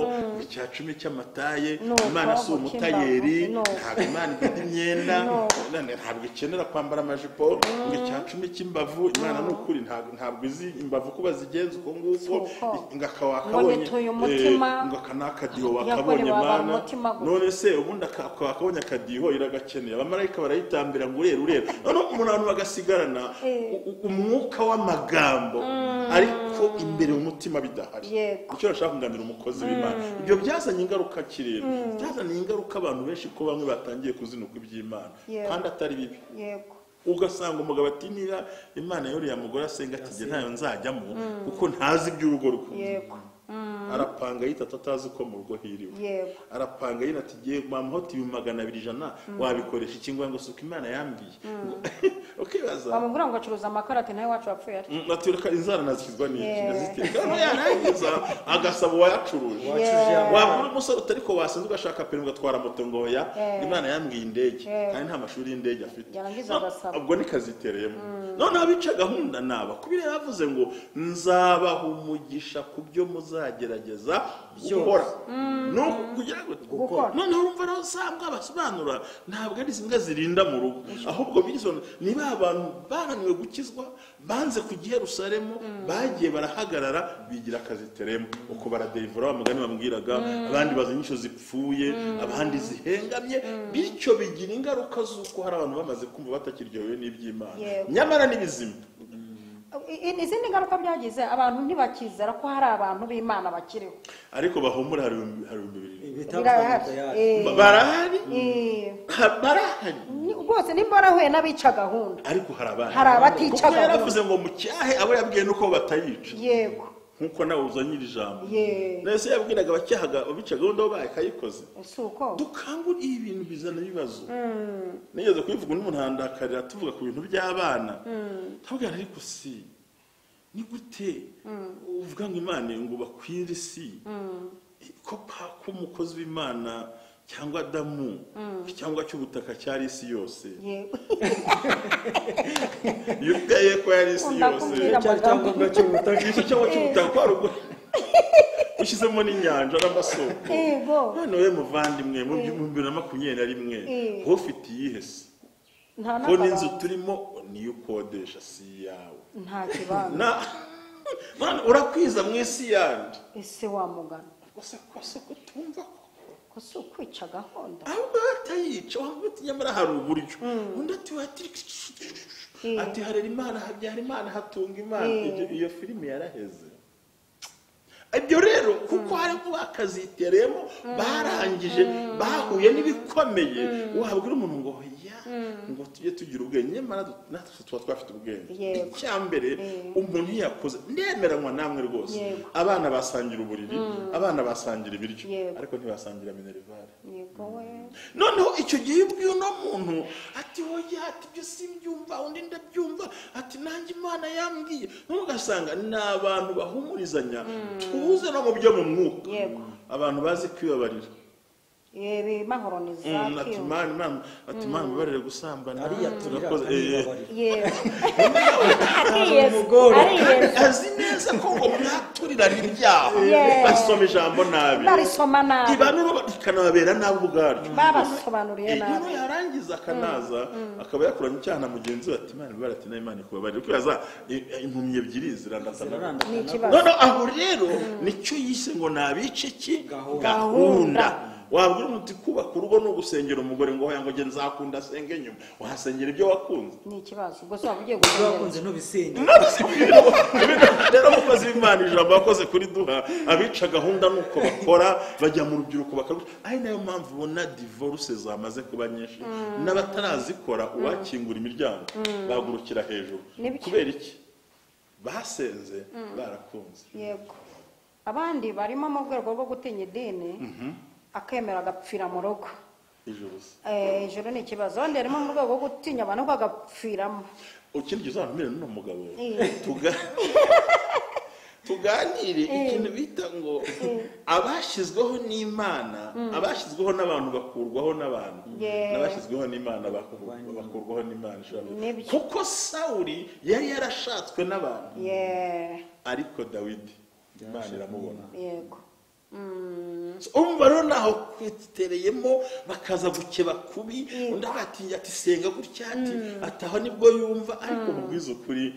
Icya 10 cy'amataye, Imana si umutayeri, ntabwo Imana idoda imyenda, Ntabwo ikenera kwambara amajipo ngo icya cumi cy'imbavu. Imana ni ukuri ntabwo izi imbavu ko bazigenza uko nguko, ngo akawakabonye ngo aka ni akadiho wakabonye Mana. None se ubundi akabonye akadiho iragakeneye, abamarayika barayitambira ngo urera urera. Noneho umuntu abantu bagasigarana umwuka w'amagambo ariko imbere mu mutima bidahari. Icyo nashaka kunganira umukozi w'Imana, ibyo byazanye ingaruka kirere, byazanye ingaruka abantu benshi ko bamwe batangiye kuzinuka iby'Imana kandi atari bibi. Ugasanga umugabo ati niba Imana yuriya mugore asenga ati ntayo nzajyamo kuko ntazi iby'urugo rwe. Arapanga yitata atazi ko mu rugo hiriwe. Arapanga yina ati giye bamuhoti 200 wabikoresha iki ngo suka Imana yambwiye. Ukibaza bamubwira ngo acuruza amakara ati nawe wacu wapfuye ati natureka inzara nazikizwa n'iki ndaziteka. Noneho yarangiza agasaba uwayacuruje. Wabura umusore utariko wasenze ugashaka pe ugatwara moto ngo ya Imana yambwiye indege kandi nta mashuri y'indege afite. Ubwo ni kazitereyemo. Noneho abica gahunda naba kubira yavuze ngo nzabaha umugisha ku byo muzagerageza gukora. No kugira gukora. Noneho urumva rero usanga abasobanura ntabwo ari imbwa zirinda mu rugo, ahubwo bizo niba abantu bananiwe gukizwa banze kujya Yerusalemu bagiye barahagarara bigira akaziteremo uko baradelivura wa mugani bamubwiraga, abandi baza inyisho zipfuye, abandi zihengamye, bityo bigira ingaruka z'uko hari abantu bamaze kumva batakiryohewe n'iby'Imana nyamara n'ibizima. Izindi ngaruka byagize abantu ntibakizera ko hari abantu b'Imana bakiriho, ariko bahumura hari 2000 barahari barahari rwose nimba barahuye n'abica gahunda, ariko hari abandi hari abatica gahunda. Yaravuze ngo mucyahe abo yabwiye nuko batayica. Yego, nkuko nawe uzanye iri jambo. Nese yabwiraga abacyahaga abica gahunda bo bakayikoze. Usuko dukangura ibintu bizana ibibazo. Nigeze kubivuga n'umuntu handakarira tuvuga ku bintu by'abana. Tubwira ariko si ni gute uvuga ngo Imana ngo bakwire isi ko pa umukozi w'Imana cyangwa Adamu cyangwa cy'ubutaka cyari isi yose. Yuteye ko yari isi yose cyangwa cy'ubutaka cyangwa cy'ubutaka kwa rugo ushyizemo n'inyanja n'amasoko. None we muvandimwe mu 2021 ufite iyihe se? Ko n'inzu turimo niyo ukodesha si yawe, nta kibanza urakwiza mu isi yandi ese wamugana kose kutumva ko si ukwica gahunda, ahubwo batayica wambuti nyamara hari uburyo. Undi ati ati harera Imana habyara Imana hatunga Imana. Iyo filime yaraheze. Ibyo rero kuko harimo bakaziteremo barangije bahuye n'ibikomeye, wabwira umuntu ngo ya ngo tujye tugira ubwenge, nyamara natwe tuba twafite ubwenge. Icyambere umuntu yakoze ndemeranywa namwe rwose, abana basangira uburiri, abana basangira ibiryo, ariko ntibasangira minerivare. Noneho icyo gihe ubwiye uno muntu ati oya ati ibyo simbyumva, undi ndabyumva ati nanjye Imana yambwiye, ugasanga ni abantu bahumurizanya tuze no mu byo mu mwuka. Abantu bazi kwibabarira ati Imana mubarire gusambana azi neza ko ngo mwaturirana ibyaha basoma ijambo nabi ibanuro rikanababera nabi ubwaryo babasobanuriye nabi. Yarangiza akanaza akaba yakuranye icyaha na mugenzi we ati Imana mubarire ati Imana ikubabarire. Ukibaza impumyi ebyiri zirandatana. None aho rero nicyo yise ngo nabice ki gahunda. Wabwira umuntu kubaka urugo no gusengera umugore ngo ngo nge nzakunda asenge nyuma, wahasengera ibyo wakunze ni ikibazo. Ubwo se wabugiye gusengera wakunze ntubisenye. Rero mukozi w'Imana ijambo bakoze kuri duha abica gahunda nuko bakora bajya mu rubyiruko bakaruka. Ari nayo mpamvu ubona divorce zamaze kuba nyinshi n'abatarazikora uwakingura imiryango bagurukira hejuru. Kubera iki? Basenze barakunze. Yego, abandi barimo mu rwego rwo gutinya idini akemera agapfira mu rugo. Ijoro ni ikibazo. Abandi harimo mu rwego rwo gutinya abantu ko agapfiramo. Ikindi gihe uzantumire n'uno mugabo tuganire ikintu bita ngo abashyizweho n'Imana, abashyizweho n'abantu bakurwaho n'abantu, n'abashyizweho n'Imana bakurwaho n'Imana. Kuko Sawuli yari yarashatswe n'abantu, ariko Dawidi Imana iramubona. Yego. Umva rero naho kwitereyemo bakaza gukeba kubi, undi agatinya ati senga gutya ati ataho nibwo yumva, ariko mubwiza ukuri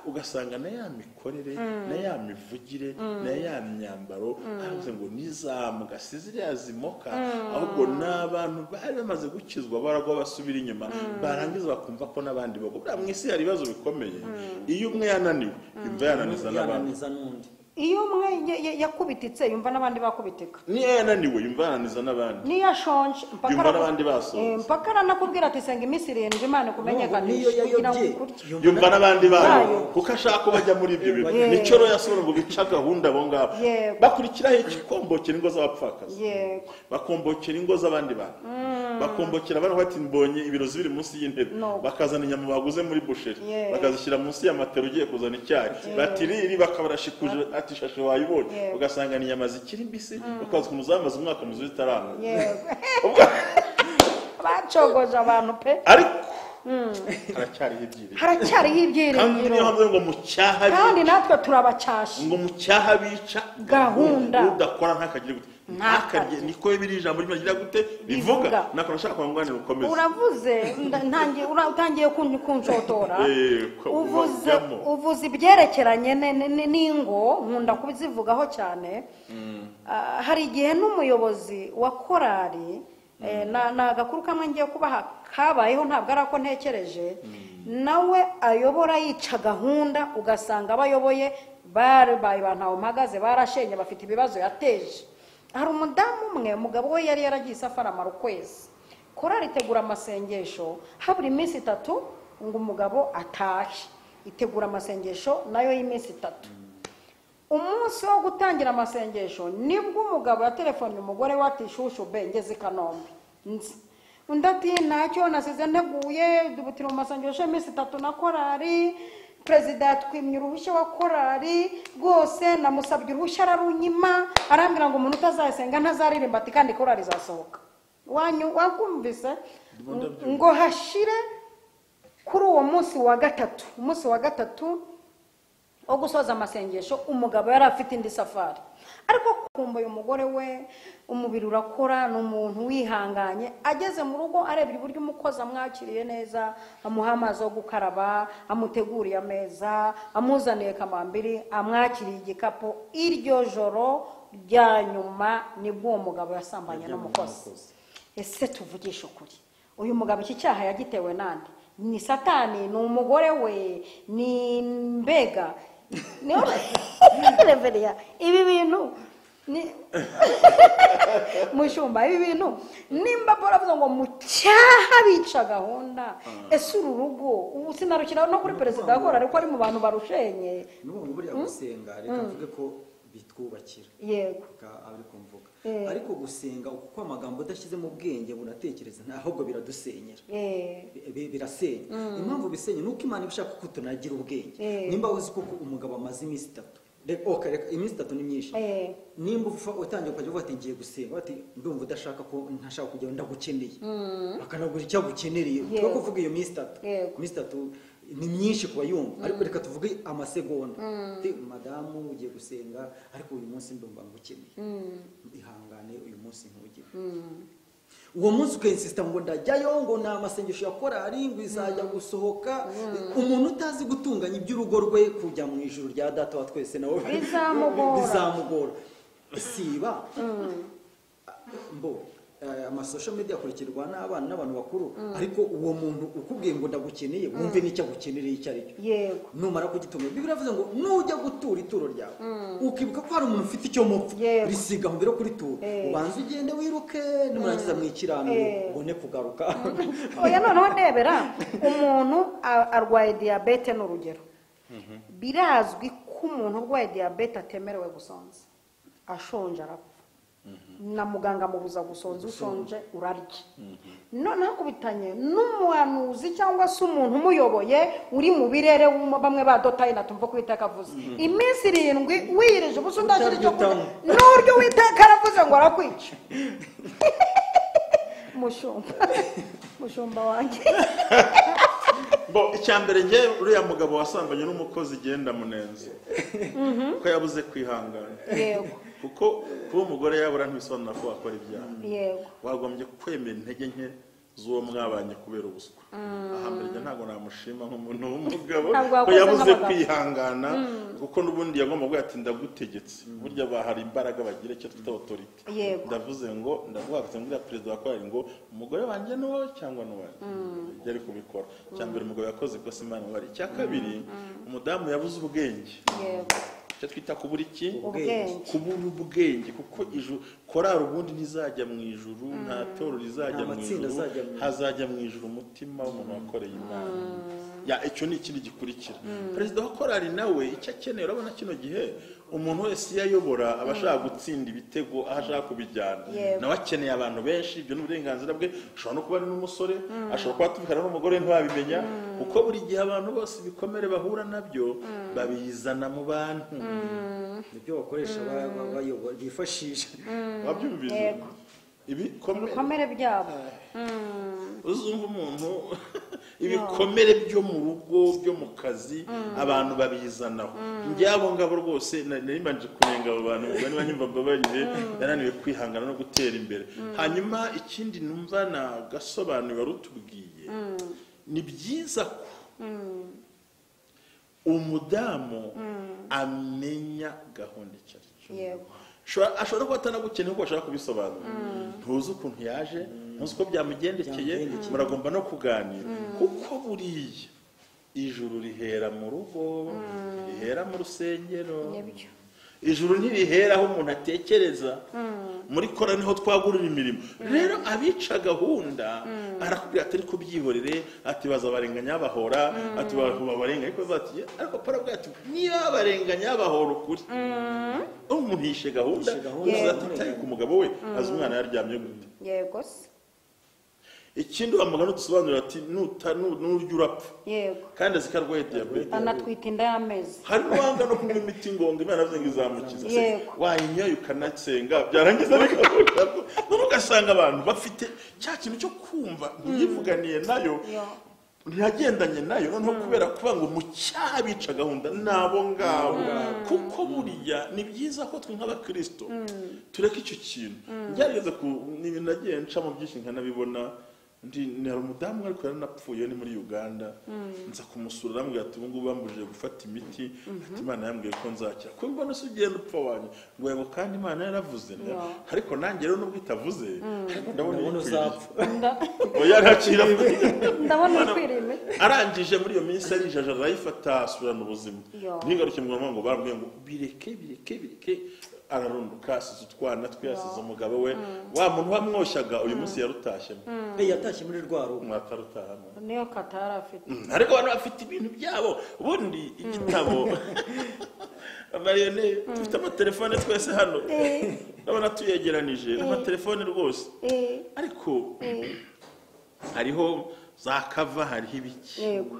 ugasanga na ya mikorere na ya mivugire na ya myambaro aravuze ngo nizambwa siziriya zimoka, ahubwo n'abantu bari bamaze gukizwa baragwa basubira inyuma, barangiza bakumva ko n'abandi bagwa. Buriya mu isi hari ibibazo bikomeye, iyo umwe yananiwe yumva yananiza n'abandi, iyo umwe yakubititse yumva n'abandi bakubitika, niyo yananiwe yumva yananiza n'abandi, niyo ashonje yumva n'abandi basonze, mpaka aranakubwira ati senga iminsi 7 Imana ikumenyekanishe kugira ngo ukurye, yumva n'abandi bayo kuko ashaka ko bajya muri ibyo bintu. Nicyo rero yasobanura ngo bica gahunda abo ngabo bakurikiraho ikikombokera ingo z'abapfakazi, bakombokera ingo z'abandi bantu, bakombokera abana bati mbonye ibirozi biri munsi y'intebe, bakazana inyama baguze muri busheri bakazishyira munsi ya matera ugiye kuzana icyayi, bati riri bakabarashikuje ati shashe wayibonye, ugasanga ni inyama zikiri mbisi, ukaza kumuzamaza umwaka muzuzi itarana. Bacogoje abantu pe, ariko haracyariho ibyiringiro, haracyariho ibyiringiro. Kandi niyo hamwe ngo mu cyaha, kandi natwe turabacyasha ngo mu cyaha bica gahunda, udakora ntakagire gute, ntakarye, niko biri ijambo rigira gute rivuga. Nako nashaka kwangwanira ukomeze. Uravuze ntangiye utangiye kunshotora, uvuze ibyerekeranye n'ingo, nkunda kubizivugaho cyane. Hari igihe n'umuyobozi wa korali na agakuru kamwe ngiye kubaha kabayeho, ntabwo ari ako ntekereje, nawe ayobora yica gahunda, ugasanga abayoboye babaye bantawe mpagaze, barashenye, bafite ibibazo yateje. Hari umudamu umwe umugabo we yari yaragiye isafari amara ukwezi, korali itegura amasengesho habura iminsi 3 ngo umugabo atahe, itegura amasengesho nayo y'iminsi 3. Umunsi wo gutangira amasengesho nibwo umugabo yaterefonnye umugore we ati shushu be ngeze i Kanombe, undi ati ntacyo nasize nteguye, dubutira mu masengesho y'iminsi 3 na korali, perezida yatwimye uruhushya wa korali rwose, namusabye uruhushya ararunyima, arambwira ngo umuntu utazasenga ntazaririmba, ati kandi korali izasohoka. Wanyu wakumvise ngo hashire kuri uwo munsi wa gatatu, umunsi wa gatatu wo gusoza amasengesho, umugabo yari afite indi safari, ariko kumva uyu mugore we umubiri urakora, ni umuntu wihanganye, ageze mu rugo arebye uburyo umukozi amwakiriye neza, amuha amazi yo gukaraba, amuteguriye ameza, amuzaniye kamambiri, amwakiriye igikapu. Iryo joro rya nyuma nibwo uwo mugabo yasambanye n'umukozi. Ese tuvugishe ukuri, uyu mugabo iki cyaha yagitewe nande? Ni Satani, ni umugore we, ni mbega Reveria, ibi bintu ni mushumba, ibi bintu nimba Paul avuga ngo mu cyaha bica gahunda, ese uru rugo ubu sinarukira no kuri perezida akora, ariko ari mu bantu barushenye. N'ubu buriya gusenga reka mvuge ko bitwubakira, yego ari kumvuga, ariko gusenga uko amagambo udashyize mu bwenge bunatekereza ahubwo biradusenyera, birasenya. Impamvu bisenya nuko Imana ibishaka ko tunagira ubwenge. Nimba uzi ko umugabo amaze iminsi 3, reka iminsi 3 ni myinshi, nimba utangiye ukajya uvuga ati ngiye gusenga, ati ndumva udashaka ko ntashaka kujya ndagukeneye, akanagura icyo agukenereye, twe kuvuga iyo minsi 3, iminsi 3 ni myinshi kuba yumva, ariko reka tuvuge amasegonda. Ati madamu ugiye gusenga ariko uyu munsi ndumva ngukeneye, ihangane uyu munsi ntugire. Uwo munsi ukinsista ngo ndajyayo, ngo ni amasengesho ya korali, ngo izajya gusohoka. Umuntu utazi gutunganya iby'urugo rwe kujya mu ijuru rya data wa twese nawe bizamugora. Siba mbo ama social media akurikirwa n'abana n'abantu bakuru, ariko uwo muntu ukubwiye ngo ndagukeneye wumve n'icyo agukenereye icyo ari cyo. Yego, numara kugitunga Bibiliya iravuze ngo nujya gutura ituro ryawe ukibuka ko hari umuntu ufite icyo mupfa, risiga mbere kuri turo, ubanza ugende wiruke, nimurangiza mwikiranure ubone kugaruka. Oya noneho ndebera umuntu arwaye diabete n'urugero, birazwi ko umuntu urwaye diabete atemerewe gusonza, ashonje arapfa, na muganga amubuza gusonza, ushonje urarya. Noneho akubitanye n'umuhanuzi cyangwa se umuntu umuyoboye uri mu birere, bamwe badotaye natumva ko Uwiteka avuze iminsi 7 wirije ubusa udashyira icyo kurya, n'uryo Uwiteka aravuze ngo arakwica. Mushumba, mushumba wanjye. Bo icyambere nge uriya mugabo wasambanye n'umukozi genda munenze ko yabuze kwihangana. Yego. Kuko kuba umugore yabura ntibisobanura ko wakora ibyaha. Yego. Wagombye kwemera intege nke z'uwo mwabanye kubera ubuswa. Ahambere ntabwo namushima nk'umuntu w'umugabo ko yabuze kwihangana, kuko n'ubundi yagomba kuvuga ati ndagutegetse. Burya bahari imbaraga bagira icyo twita autorité. Ndavuze ngo ndavuga ngo perezida wa korali ngo umugore wanjye ni wowe cyangwa ni uwanjye. Yari kubikora. Icya mbere umugabo yakoze ikosa Imana bari. Icya kabiri umudamu yabuze ubwenge. Yego. Icyo twita kubura iki? Ubwenge. Kubura ubwenge, kuko ijuru korali ubundi ntizajya mu ijuru, nta toro rizajya mu ijuru, hazajya mu ijuru umutima w'umuntu wakoreye Imana. Ya icyo ni ikindi gikurikira. Perezida wa korali nawe icyo akeneye, urabona kino gihe umuntu wese iyo ayobora aba ashaka gutsinda ibitego aho ashaka kubijyana. Nawe akeneye abantu benshi, ibyo ni uburenganzira bwe. Ashobora no kuba ari n'umusore, ashobora kuba atumvikana n'umugore ntiwabimenya, kuko buri gihe abantu bose ibikomere bahura nabyo babizana mu bantu. Nibyo bakoresha bayobora bifashisha. Wabyumvise? Ibikomere byabo. Uzumva umuntu ibikomere byo mu rugo byo mu kazi abantu babizanaho. Njyabo ngabo rwose nari mbanje kunenga abo bantu bari banyumva mbabarire, yananiwe kwihangana no gutera imbere. Hanyuma ikindi numva na gasobanuro warutubwiye, ni byiza ko umudamu amenya gahunda icyo ari cyo. Yego. Ashobora kuba atanagukeneye kuko ashaka kubisobanura. Ntuzi ukuntu yaje, ntuzi uko byamugendekeye, muragomba no kuganira. Kuko buriya ijuru rihera mu rugo, rihera mu rusengero. Ijuru ntirihera aho umuntu atekereza. Muri kora niho twagurira imirimo. Rero abica gahunda arakubwira ati ariko byihorere, ati bazabarenganya bahora, ati babarenganya ariko bati ariko Paul avuga ati niba barenganya bahora ukuri. Umuntu yishe gahunda, uzatitaye ku mugabo we, azi umwana yaryamye gute. Yego se. Ikindi wamugana udusobanurira ati nurya urapfa. Yego. Kandi azi ko arwaye diyabete. Anatwita inda y'amezi. Hari n'uwanga no kunywa imiti ngo Imana yavuze ngo izamukiza. Wayinyoye ukanasenga byarangiza bikakubwira. None ugasanga abantu bafite cya kintu cyo kumva ntiyivuganiye nayo, ntiyagendanye nayo, noneho kubera kuba ngo mu cyaha bica gahunda nabo ngabo. Kuko buriya ni byiza ko twe nk'abakristo tureka icyo kintu. Ngerageza ku ni ibintu nagiye nca mu byinshi nkanabibona. Ndi hari umudamu ariko yaranapfuye ni muri Uganda, nza kumusura arambwira ati ubu ngubu bambujije gufata imiti, ati Imana yambwiye ko nzakira. Ko mbona se ugenda upfa wanjye ngo yego, kandi Imana yaravuze. Ariko nanjye rero nubwo itavuze ariko ndabona uzapfa. Oya ntakira. Ndabona ukwiriye imiti. Arangije muri iyo minsi arijaja arayifata asubirana ubuzima. Ntigaruke mu ngo barambwiye ngo bireke bireke bireke, ararunduka asize utwana twe, asize umugabo we. Wa muntu wamwoshyaga uyu munsi yarutashyemo. Yatashye muri rwa rugo. Mwatarutahamo. Niyo katara afite. Ariko abantu bafite ibintu byabo. Ubundi igitabo Mariyone dufite amatelefone twese hano. Ndabona tuyegeranije amatelefone rwose. Ariko hariho za kava, hariho ibiki. Yego.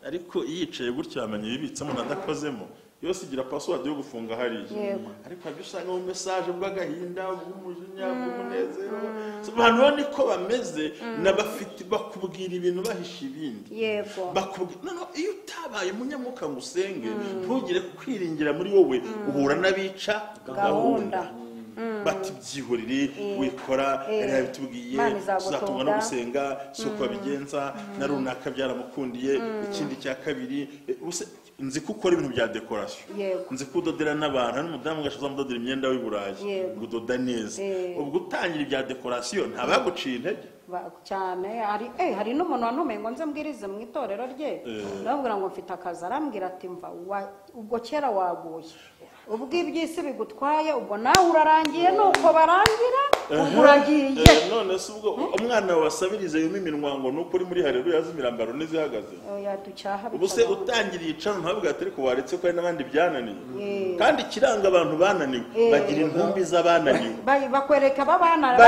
Ariko yicaye gutya amenya ibibitsemo nadakozemo. Yose igira password yo gufunga hariya. Ariko habyo usanga mu message bw'agahinda, bw'umujinya, bw'umunezero. Abantu niko bameze, nabafite bakubwira ibintu bahisha ibindi. Yego. Bakubwira no iyo utabaye umunyamuka ngo usenge, ntugire kwiringira muri wowe, uhura n'abica gahunda. Bati byihorere wikora, yari yabitubwiye, tuzatumwa no gusenga, si uko babigenza, na runaka byaramukundiye. Ikindi cya kabiri, nzi ko ukora ibintu bya decoration, nzi ko udodera n'abantu, n'umudamu ugashoza mudodera imyenda w'i Burayi, udoda neza. Ubwo utangira ibya decoration ntabaguciye intege cyane. Hari n'umuntu wantumeye ngo nze mbwirize mu itorero rye, ndamubwira ngo mfite akazi, arambwira ati mva ubwo kera waguye, ubwo iby'isi bigutwaye, ubwo nawe urarangiye, nuko barangira ubwo uragiye. None se ubwo umwana wasabirize yuma iminwa ngo nuko uri muri haleluya z'imirambaro n'izihagaze. Ubu se utangiriye icano ntabwo atari ko waretse ko hari n'abandi byananiye. Kandi kiranga abantu bananiwe bagira intumbi z'abananiwe, bakwereka abananiwe,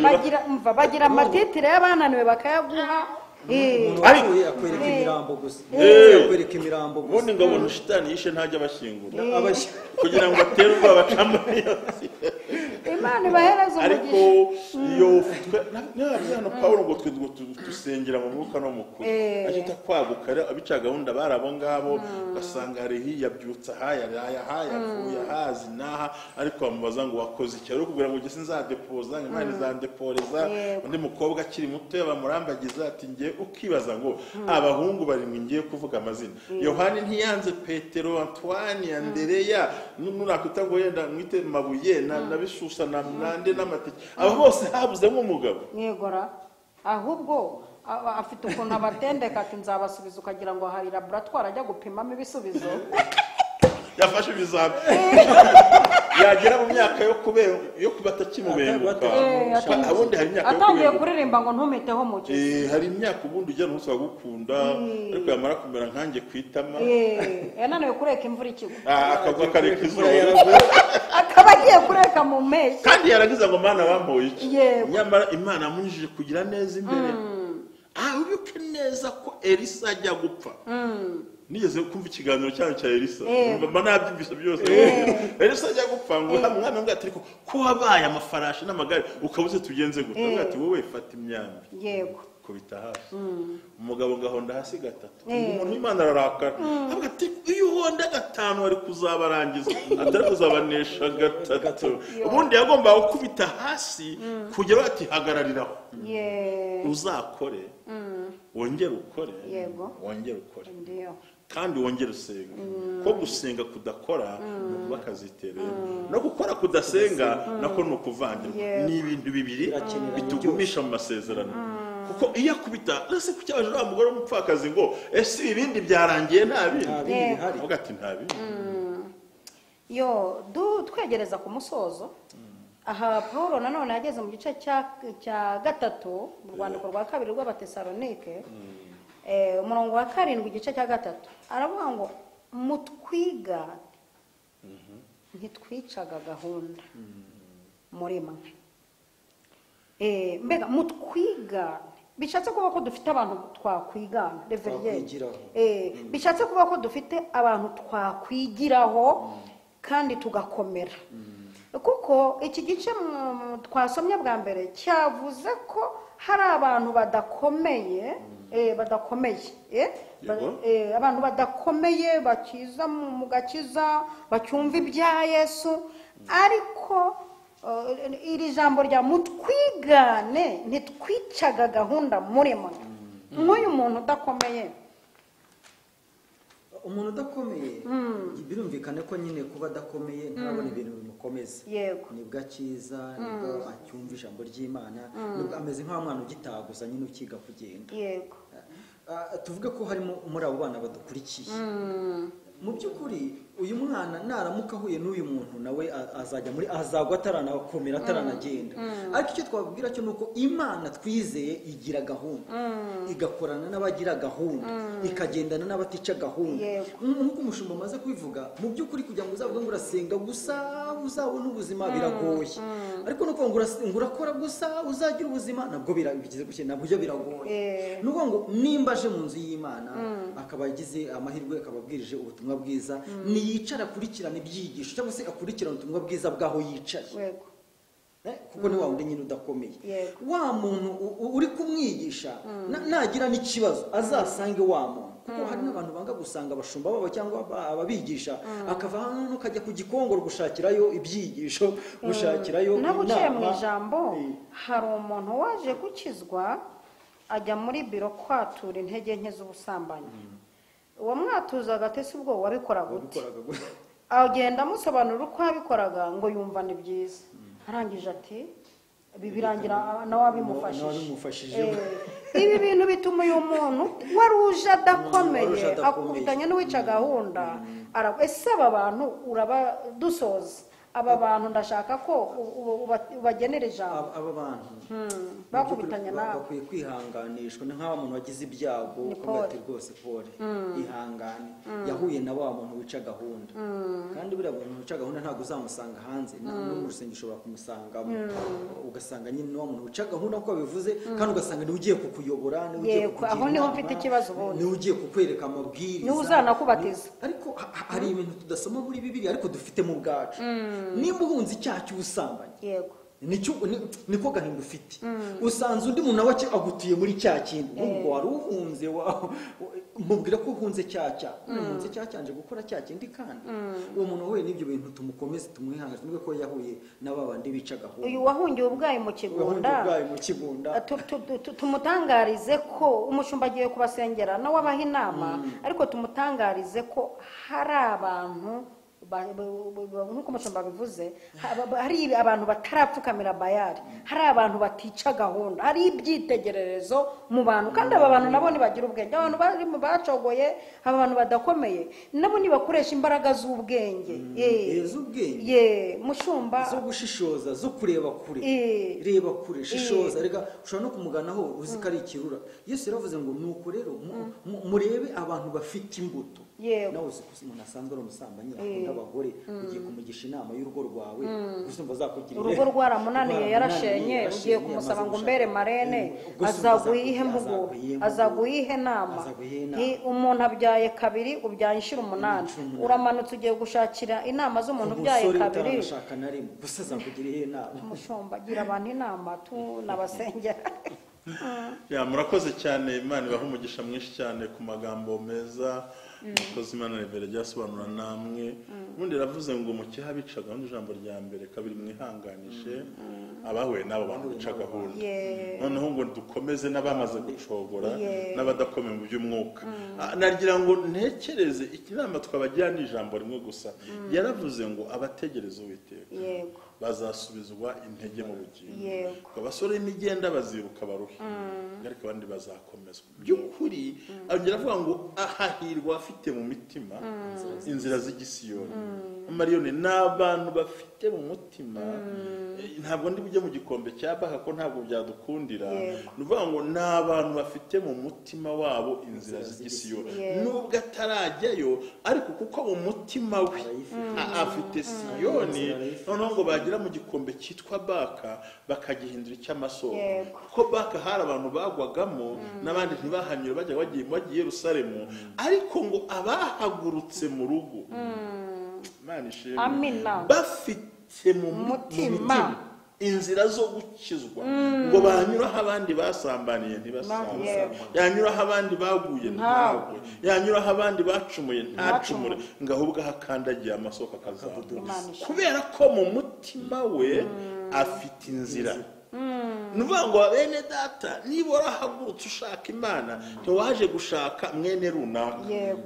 bagira umva bagira amatitire y'abananiwe bakayaguha. Ariko akwereka imirambo gusa. Akwereka imirambo gusa. Ubundi ngo abona shitani yishe ntajya abashyingura kugira ngo atere ubwoba bacamo. Imana ibahereze Ariko umugisha. Iyo hano Pawulo ngo twe ngo dusengera mu mwuka no mu kuri, ahita kwaguka rero abica gahunda bari abo ngabo, ugasanga hari yabyutse aha, yaraye aha, yavuye ahazi n'aha, ariko bamubaza ngo wakoze iki, ari kugira ngo ugeze nzadepoza, Imana izandeporeza. Undi mukobwa akiri muto bamurambagiza ati ngiye, ukibaza ngo abahungu barindwi ngiye kuvuga amazina, Yohani ntiyanze Petero, Antoine, Andereya, nunakwita ngo yenda mwite Mabuye na Bisusa na Nande n'Amateke, abo bose habuzemo umugabo. Mwegora ahubwo afite ukuntu abatendeka ati nzabasubiza, ukagira ngo hari laboratoire ajya gupimamo ibisubizo. Yafashe ibizami yagera mu myaka yo kuba atakimubenguka, ubundi hari imyaka yo atangiye kuririmba ngo ntumiteho muke. Hari imyaka ubundi ujya ntusaba gukunda, ariko yamara kumera nkanjye kwitama, yananiwe kureka imvura ikigwa, akagwa akareka izuba, akaba agiye kureka mu mpeshyi, kandi yaragize ngo Mana wampoye iki, nyamara Imana yamunyujije kugira neza imbere. Ubibuke neza ko Elisa ajya gupfa, nigeze kumva ikiganiro cyanyu cya Elisa, mba nabyumvise byose. Elisa ajya gupfa ngo umwami ngo ati ko wabaye amafarashi n'amagare ukabuze tugenze gute, ati wowe fata imyambi, yego kubita hasi. Umugabo ngahonda hasi gatatu, umuntu w'Imana ararakara avuga ati iyo uhonda gatanu wari kuzabarangiza, atari kuzabanesha gatatu. Ubundi yagombaga gukubita hasi kugera ati hagarariraho, uzakore, wongere ukore, wongere ukore, kandi wongere usenga. Ko gusenga kudakora ni ukuba akaziterera, no gukora kudasenga nako ni ukuvangirwa. Ni ibintu bibiri bitugumisha mu masezerano. Kuko iyo akubita ese kuki abaje wa mugore w'umupfakazi ngo ese ibindi byarangiye nta bindi, avuga ati nta bindi. Yo twegereza ku musozo aha, Paulo nanone yageze mu gice cya gatatu mu rwandiko rwa kabiri rw'Abatesalonike, umurongo wa 7 igice cya 3, aravuga ngo mutwiga ntitwicaga gahunda muri mwe. Mbega mutwiga bishatse kuba ko dufite abantu twakwigana, bishatse kuba ko dufite abantu twakwigiraho kandi tugakomera. Kuko iki gice twasomye bwa mbere cyavuze ko hari abantu badakomeye, badakomeye, abantu badakomeye bakiza mu gakiza, bacyumva ibya Yesu, ariko iri jambo rya mutwigane ntitwicaga gahunda muri mwe. Nk'uyu muntu udakomeye, umuntu udakomeye birumvikane ko nyine kuba adakomeye ntabona ibintu bimukomeza, nibwo akiza, nibwo acyumva ijambo ry'Imana, nibwo ameze nk'aho mwana ugitaguza nyine ukiga kugenda. Yego, tuvuge ko harimo muri abo bana badukurikiye. Mu by'ukuri uyu mwana naramuka ahuye n'uyu muntu nawe azajya muri azagwa ataranakomera, ataranagenda. Ariko icyo twababwira cyo nuko Imana twizeye igira gahunda, igakorana n'abagira gahunda, ikagendana n'abatica gahunda. Nk'uko umushumba amaze kubivuga, mu by'ukuri kugira ngo uzavuge ngo urasenga gusa uzabona ubuzima biragoye, ariko nuko ngo urakora gusa uzagira ubuzima nabwo birabigize gutya, nabwo biragoye. Nuko ngo nimba aje mu nzu y'Imana akaba yagize amahirwe akababwirije ubutumwa bwiza, niyicara akurikirana ibyigisho cyangwa se akurikirana ubutumwa bwiza bwaho yicaye, kuko ni wa wundi nyine udakomeye. Wa muntu uri kumwigisha nagira n'ikibazo azasange wa muntu, kuko hari n'abantu banga gusanga abashumba babo cyangwa ababigisha, akava hano kajya ku Gikongoro gushakirayo ibyigisho, gushakirayo inama. Nabuciye mu ijambo, hari umuntu waje gukizwa ajya muri biro kwatura intege nke z'ubusambanyi. Uwo mwatuzaga ati se ubwo wabikoraga gute, agenda amusobanurira uko yabikoraga ngo yumva ni byiza, arangije ati birangira nawe abimufashije. Ibi bintu bituma uyu muntu wari uje adakomeye akubitanye n'uwica gahunda. Ese aba bantu urabadusoza, aba bantu ndashaka ko ubagenera ijambo. Aba bantu bakubitanye nawe bakwiye kwihanganishwa, ni nk'aho umuntu wagize ibyago ukavuga ati rwose pole, ihangane, Yahuye na wa muntu wica gahunda. Kandi buriya muntu wica gahunda ntabwo uzamusanga hanze, no mu rusengero ushobora kumusangamo. Ugasanga nyine wa muntu wica gahunda uko bivuze, kandi ugasanga niwe ugiye kukuyobora, niwe ugiye kukugira aho niho mfite ikibazo ubundi, niwe ugiye kukwereka amabwiriza, niwe uzanakubatiza. Ariko hari ibintu tudasoma muri Bibiliya ariko dufite mu bwacu. Nimba uhunze icyaha cy'ubusambanyi, yego, niko gahinda ufite. Usanze undi muntu nawe agutuye muri cya kintu, ubwo wari uhunze, mubwira ko uhunze cya uhunze cya cyanje gukora cya kindi, kandi uwo muntu wahuye n'ibyo bintu tumukomeze, tumwihanganishe, tumwe ko yahuye n'ababandi bica gahunda. Uyu wahungiye ubwayi mu kigunda, tumutangarize ko umushumba agiye kubasengera nawe abaha inama, ariko tumutangarize ko hari abantu nkuko umushumba bivuze, hari abantu batarapfukamira bayari, hari abantu batica gahunda, hari ibyitegererezo mu bantu, kandi aba bantu nabo nibagira ubwenge. Abantu bari mu bacogoye, aba bantu badakomeye nabo nibakoresha imbaraga z'ubwenge, z'ubwenge, mushumba, zo gushishoza, zo kureba kure, reba kure, shishoza. Reka ushobora no kumuganaho uzi ko ari ikirura. Yesu yaravuze ngo nuko rero murebe abantu bafite imbuto. Nawe uzi ko umuntu asanzwe ari umusambanyi, akunda abagore, ugiye kumugisha inama y'urugo rwawe, gusa azakugira urugo rwaramunaniye, yarashenye, ugiye kumusaba ngo mbere marene, azaguha imbugo, azaguha inama. Umuntu abyaye kabiri, ubyaye inshuro 8, uramanutse ugiye gushakira inama z'umuntu ubyaye kabiri, gusa azakugira inama. Umushumba agira abantu inama tunabasengera. Ya, murakoze cyane, Imana ibahe umugisha mwinshi cyane ku magambo meza. Mukozi Imana Reverend yasobanura namwe. Ubundi ravuze ngo mukiha bica gahunda, ijambo rya mbere, kabiri mwihanganishe abahuye n'abo bantu bica gahunda. Noneho ngo dukomeze n'abamaze gucogora n'abadakomeye mu by'umwuka. Nagira ngo ntekereze inama twabagira ni ijambo rimwe gusa. Yaravuze ngo abategereza Uwiteka bazasubizwa intege mu bugingo, abasore imigenda baziruka baruhe, ariko abandi bazakomezwa. By'ukuri arongera avuga ngo ahahirwa afite mu mitima inzira z'igisiyoni. Mariyoni n'abantu bafite mu mutima, ntabwo ndi bujye mu gikombe cya Baka ko ntabwo byadukundira. Nuvuga ngo n'abantu bafite mu mutima wabo inzira z'igisiyoni, nubwo atarajyayo ariko kuko mu mutima we afite Siyoni. Noneho ngo bagira mu gikombe cyitwa Baka bakagihindura icy'amasoko, kuko Baka hari abantu bagwagamo n'abandi ntibahanyure, bajya bagiye Yerusalemu, ariko ngo abahagurutse mu rugo, Imana ishimwe, bafite mu mutima inzira zo gukizwa, ngo banyuraho abandi basambaniye ntibasambane, yanyuraho abandi baguye ntagwe, yanyuraho abandi bacumuye ntacumure, ngo ahubwo ahakandagiye amasoko akazamuka, kubera ko mu mutima we afite inzira. Nuvuga ngo bene data, niba warahagurutse ushaka Imana, ntiwaje gushaka mwene runaka,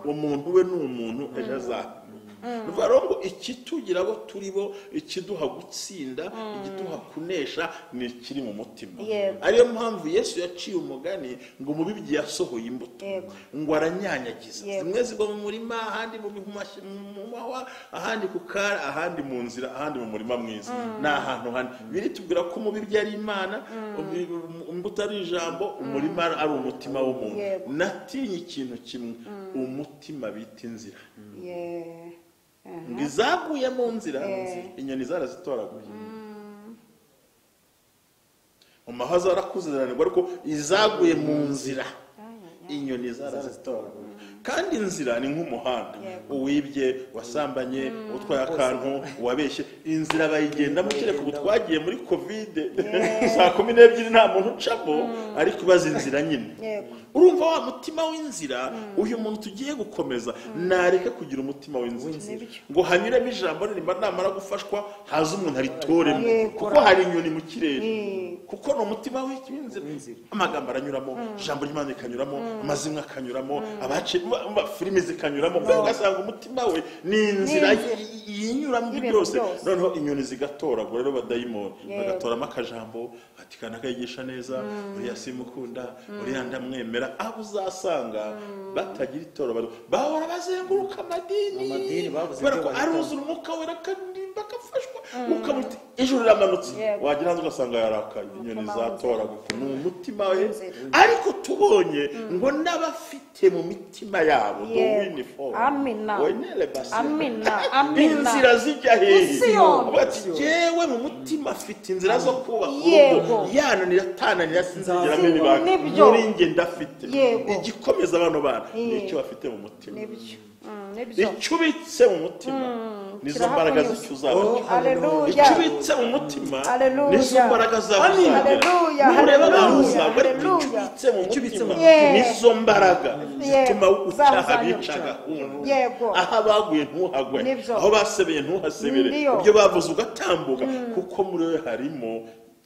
umuntu we ni umuntu ejo azahinduka. Nuvuga ngo ikitugira abo turi bo, ikiduha gutsinda, igiduha kunesha, ni ikiri mu mutima. Ariyo mpamvu Yesu yaciye umugani ngo umubibyi yasohoye imbuto, ngo aranyanyagiza, zimwe zigwa mu murima, ahandi mu mahwa, ahandi ku kara, ahandi mu nzira, ahandi mu murima mwiza. Ni ahantu hane biritubwira ko umubibyi ari Imana, imbuto ari ijambo, umurima ari umutima w'umuntu. Natinye ikintu kimwe, umutima bita inzira. Ngo izaguye mu nzira, inyoni zarazitoraguye. Mu mahwa zarakuze zirananirwa, ariko izaguye mu nzira, inyoni zarazitoraguye. Kandi inzira ni nk'umuhanda, uwibye, wasambanye, utwaye akantu, wabeshye, inzira bayigendamo. Kereka ubu twagiye muri Covid saa 12 nta muntu ucamo, ariko ibaza inzira nyine. Urumva wa mutima w'inzira, uyu muntu tugiye gukomeza nareke kugira umutima w'inzira, ngo hanyuremo ijambo rimba, namara gufashwa haza umuntu aritoremo, kuko hari inyoni mu kirere, kuko ni umutima w'inzira. Amagambo aranyuramo, ijambo ry'Imana rikanyuramo, amazimwe akanyuramo, abace filime zikanyuramo, ugasanga umutima we ni inzira yinyuramo byose. Noneho inyoni zigatoragura rero badayimoni bagatoramo akajambo ati kana kayigisha neza, uriya simukunda, uriya ndamwemera. Abo uzasanga batagira itoro, bahora bazenguruka amadini, kubera ko aruzura umwuka wera kandi bakafashwa. Ukamuti ijuru riramanutse, wagira hanze ugasanga yarakaye, inyoni zatoraga ni umutima we. Ariko tubonye ngo n'abafite mu mitima yabo inzira zijya hehe, bati jewe mu mutima afite inzira zo kubaka urugo, yananira atananira sinzigera mena ibanga, muri njye ndafite. Igikomeza bano bana ni icyo bafite mu mutima, icyo ubitse mu mutima nizo mbaraga z'icyo uzaba, icyo ubitse mu mutima nizo mbaraga zawe uzagira. Nureba abantu uzaba, ariko icyo ubitse mu mutima nizo mbaraga zituma ucyaha bica gahunda. Aho abaguye ntuhagwe, aho basebeye ntuhasebere, ibyo bavuze ugatambuka, kuko muri we harimo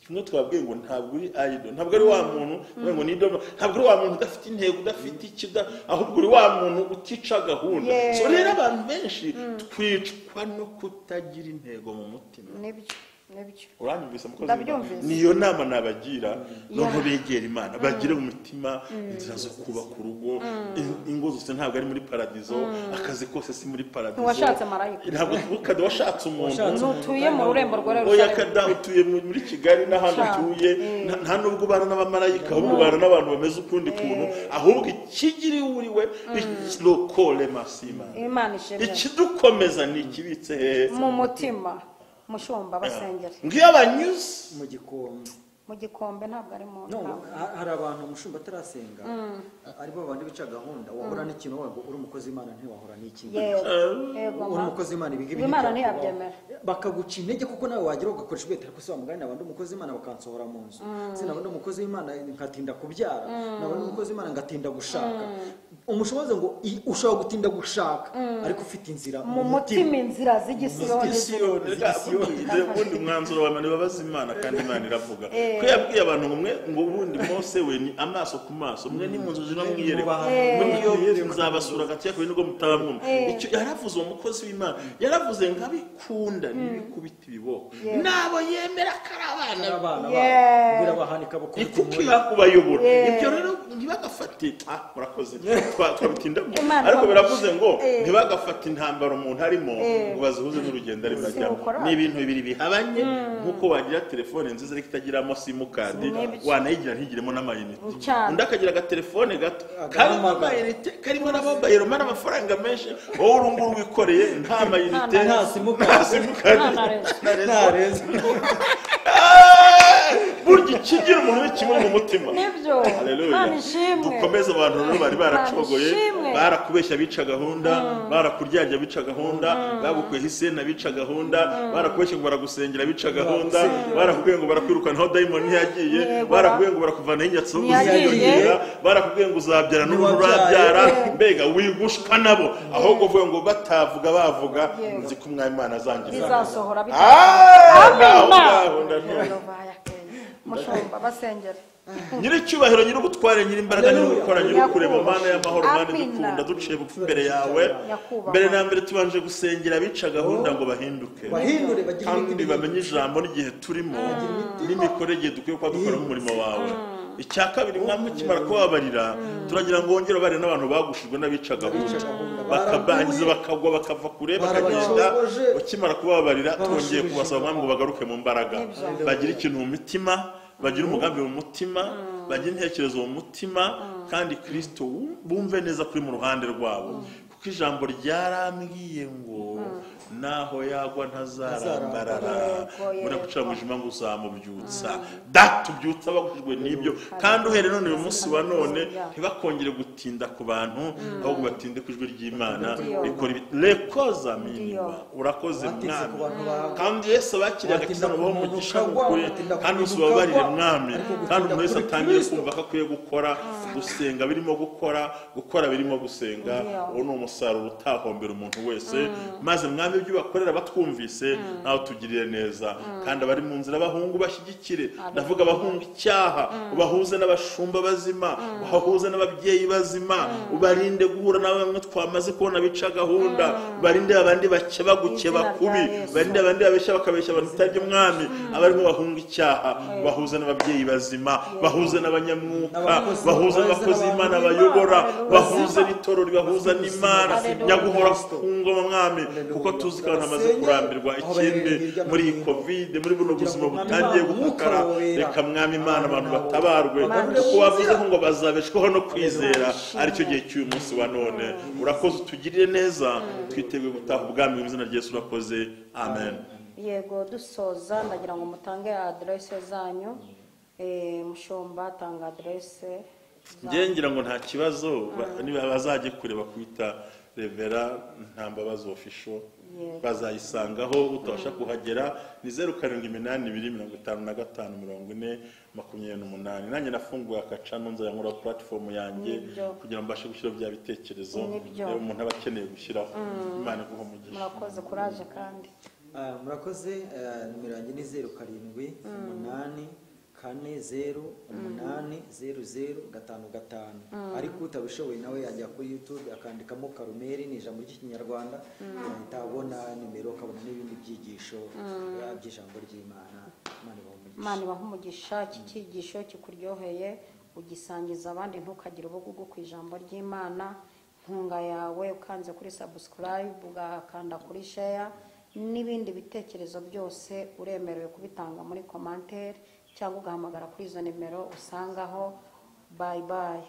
kimwe twabwiye ngo ntabwo uri idol, ntabwo ari wa muntu ngo ni idol, ntabwo ari wa muntu udafite intego, udafite ikida, ahubwo uri wa muntu utica gahunda. So rero abantu benshi twicwa no kutagira intego mu mutima. Uranyumvise mukozi? Niyo nama nabagira, noneho begera Imana, bagire mu mitima inzira zo kubaka urugo. Ingo zose ntabwo ari muri paradizo, akazi kose si muri paradizo. Washatse marayika, ntabwo ukada washatse umuntu utuye mu rurembo rwa Yerusalemu. Oya kada utuye muri Kigali n'ahandi utuye, nta nubwo ubana n'abamarayika, ahubwo ubana n'abantu bameze ukundi kuntu. Ahubwo ikigiri uriwe lokole masima, Imana ishimwe. Ikidukomeza ni ikibitse hehe? Mu mutima. Mushumba basengere ngiyo abanyuze mu gikombe, mu gikombe ntabwo ari mu no. Hari abantu umushumba atarasenga aribo bandi bica gahunda, wahora n'ikintu wago uri umukozi Imana ntiwahora n'ikintu. Yego, uri umukozi Imana ibigibi Imana ntiyabyemera, bakaguca intege kuko nawe wagira ugakoresha ubwete. Ariko se wamugani nabandi umukozi Imana bakansohora mu nzu, sinabandi umukozi Imana nkatinda kubyara, nabandi umukozi Imana ngatinda gushaka. Umushoboze ngo ushobora gutinda gushaka ariko ufite inzira mu mutima, inzira z'igisiyoni. Ubundi umwanzuro wa mani babaza Imana, kandi Imana iravuga ko yabwiye abantu ngo ngo ubundi Mose we ni amaso ku maso, mwe ni mu nzu no mwiyereka, mwe nzabasura gati yakwe nubwo mutabamwumva. Icyo yaravuze uwo mukozi w'Imana, yaravuze ngo abikunda nibikubita ibiboko nabo yemera karabana birabahanika kubayobora. Ibyo rero ntibagafate, murakoze twabitindamo, ariko biravuze ngo ntibagafate intambara umuntu arimo ngo bazihuze n'urugendo arimo ajyamo. Ni ibintu bibiri bihabanye, nk'uko wagira telefone nziza ariko itagiramo simukadi, wanayigira ntigiremo n'amayinite. Undi akagira agatelefone gato karimo amayinite, karimo na mobile money, amafaranga menshi, wowe uru nguru wikoreye nta mayinite, nta simukadi, nta rezo. Burya ikigira umuntu ni kimwe mu mutima. Nibyo. Haleluya. Dukomeze abantu rero bari baracogoye, barakubeshya bica gahunda, barakuryarya bica gahunda, bagukuye isena bica gahunda, barakubeshya ngo baragusengera bica gahunda, barakubwiye ngo barakwirukana aho dayimoni ntiyagiye, barakubwiye ngo barakuvana inyatsi uziyongera, barakubwiye ngo uzabyara n'ubu urabyara, mbega wigushwa nabo, ahubwo uvuga ngo batavuga bavuga nzi ko Umwami Imana azangiza. Bizasohora bityo. Amina. Mushumba basengere. Nyiricyubahiro, nyir'ubutware, nyir'imbaraga, nyir'ugukora, nyir'ukurema, Mana y'amahoro, Mana idukunda, duciye bugufi imbere yawe. Mbere na mbere tubanje gusengera abica gahunda ngo bahinduke, kandi bamenye ijambo n'igihe turimo n'imikorere igihe dukwiye kuba dukora umurimo wawe. Icya kabiri, mwami ukimara kubabarira, turagira ngo wongere ubare n'abantu bagushijwe n'abica gahunda, bakabangiza, bakagwa, bakava kure, bakagenda. Ukimara kubabarira, twongeye kubasaba mwami ngo bagaruke mu mbaraga, bagire ikintu mu mitima, bagira umugambi mu mutima, bagira intekerezo mu mutima, kandi Kristo bumve neza kuri mu ruhande rwabo, kuko ijambo ryarambwiye ngo naho yagwa ntazarambarara, muragucira mu ijima ngo uzamubyutsa. Data ubyutsa abagushijwe n'ibyo, kandi uhere none uyu munsi wa none ntibakongere gutinda ku bantu, ahubwo batinde ku ijwi ry'Imana rikora rekoza minima. Urakoze Mwami, kandi Yesu abakiriye agakiza ngo bahe umugisha n'ukuri, kandi ubabarire Mwami, kandi umuntu wese atangire kumva ko akwiye gukora, gusenga birimo gukora, gukora birimo gusenga. Uwo ni umusaruro utahombera umuntu wese. Maze Mwami ibyo bakorera batwumvise, nawe tugirire neza, kandi abari mu nzira bahungu bashyigikire. Ndavuga abahunga icyaha, ubahuze n'abashumba bazima, ubahuze n'ababyeyi bazima, ubarinde guhura na bamwe twamaze kubona bica gahunda, ubarinde abandi bakeba gukeba kubi, ubarinde abandi babeshya bakabeshya abantu bitari Mwami. Abarimo bahunga icyaha, bahuze n'ababyeyi bazima, bahuze n'abanyamwuka, bahuze n'abakozi b'Imana bayobora, bahuze n'itorero ribahuza n'Imana. Mana nyaguhora ku ngoma Mwami, kuko tuzi ko abantu bamaze kurambirwa. Ikindi muri iyi Covid, muri buno buzima butangiye gukara, reka Mwami Imana abantu batabarwe, kuko wavuze ko ngo bazabeshwaho no kwizera, aricyo gihe cy'uyu munsi wa none. Urakoze, utugirire neza, twiteguye gutaha ubwami mu izina rya Yesu. Urakoze, amen. Yego, dusoza ndagira ngo mutange adresse zanyu. Mushumba, tanga adresse. Njye ngira ngo nta kibazo, niba bazajye kureba kwita Revera Ntambabazi Official bazayisangaho. Utabasha kuhagera ni 0782 55 40 28. Nanjye nafunguye akacano, nzajya nkora platform yanjye kugira ngo mbashe gushyiraho bya bitekerezo umuntu aba akeneye gushyiraho. Imana iguhe umugisha. Murakoze, kuraje kandi. Murakoze. Nimero yanjye ni 07 8 4 0 8 0 0 5 5. Ariko utabishoboye nawe yajya kuri YouTube akandikamo Karumeri, ni ijambo ry'Ikinyarwanda, yahita abona nimero, akabona n'ibindi byigisho by'ijambo ry'Imana. Imana ibahe umugisha. Iki cyigisho kikuryoheye ugisangiza abandi, ntukagire ubugugu ku ijambo ry'Imana. Nkunga yawe ukanze kuri subscribe, ugakanda kuri share, n'ibindi bitekerezo byose uremerewe kubitanga muri commentaire cyangwa ugahamagara kuri izo nimero usangaho. Bye bye.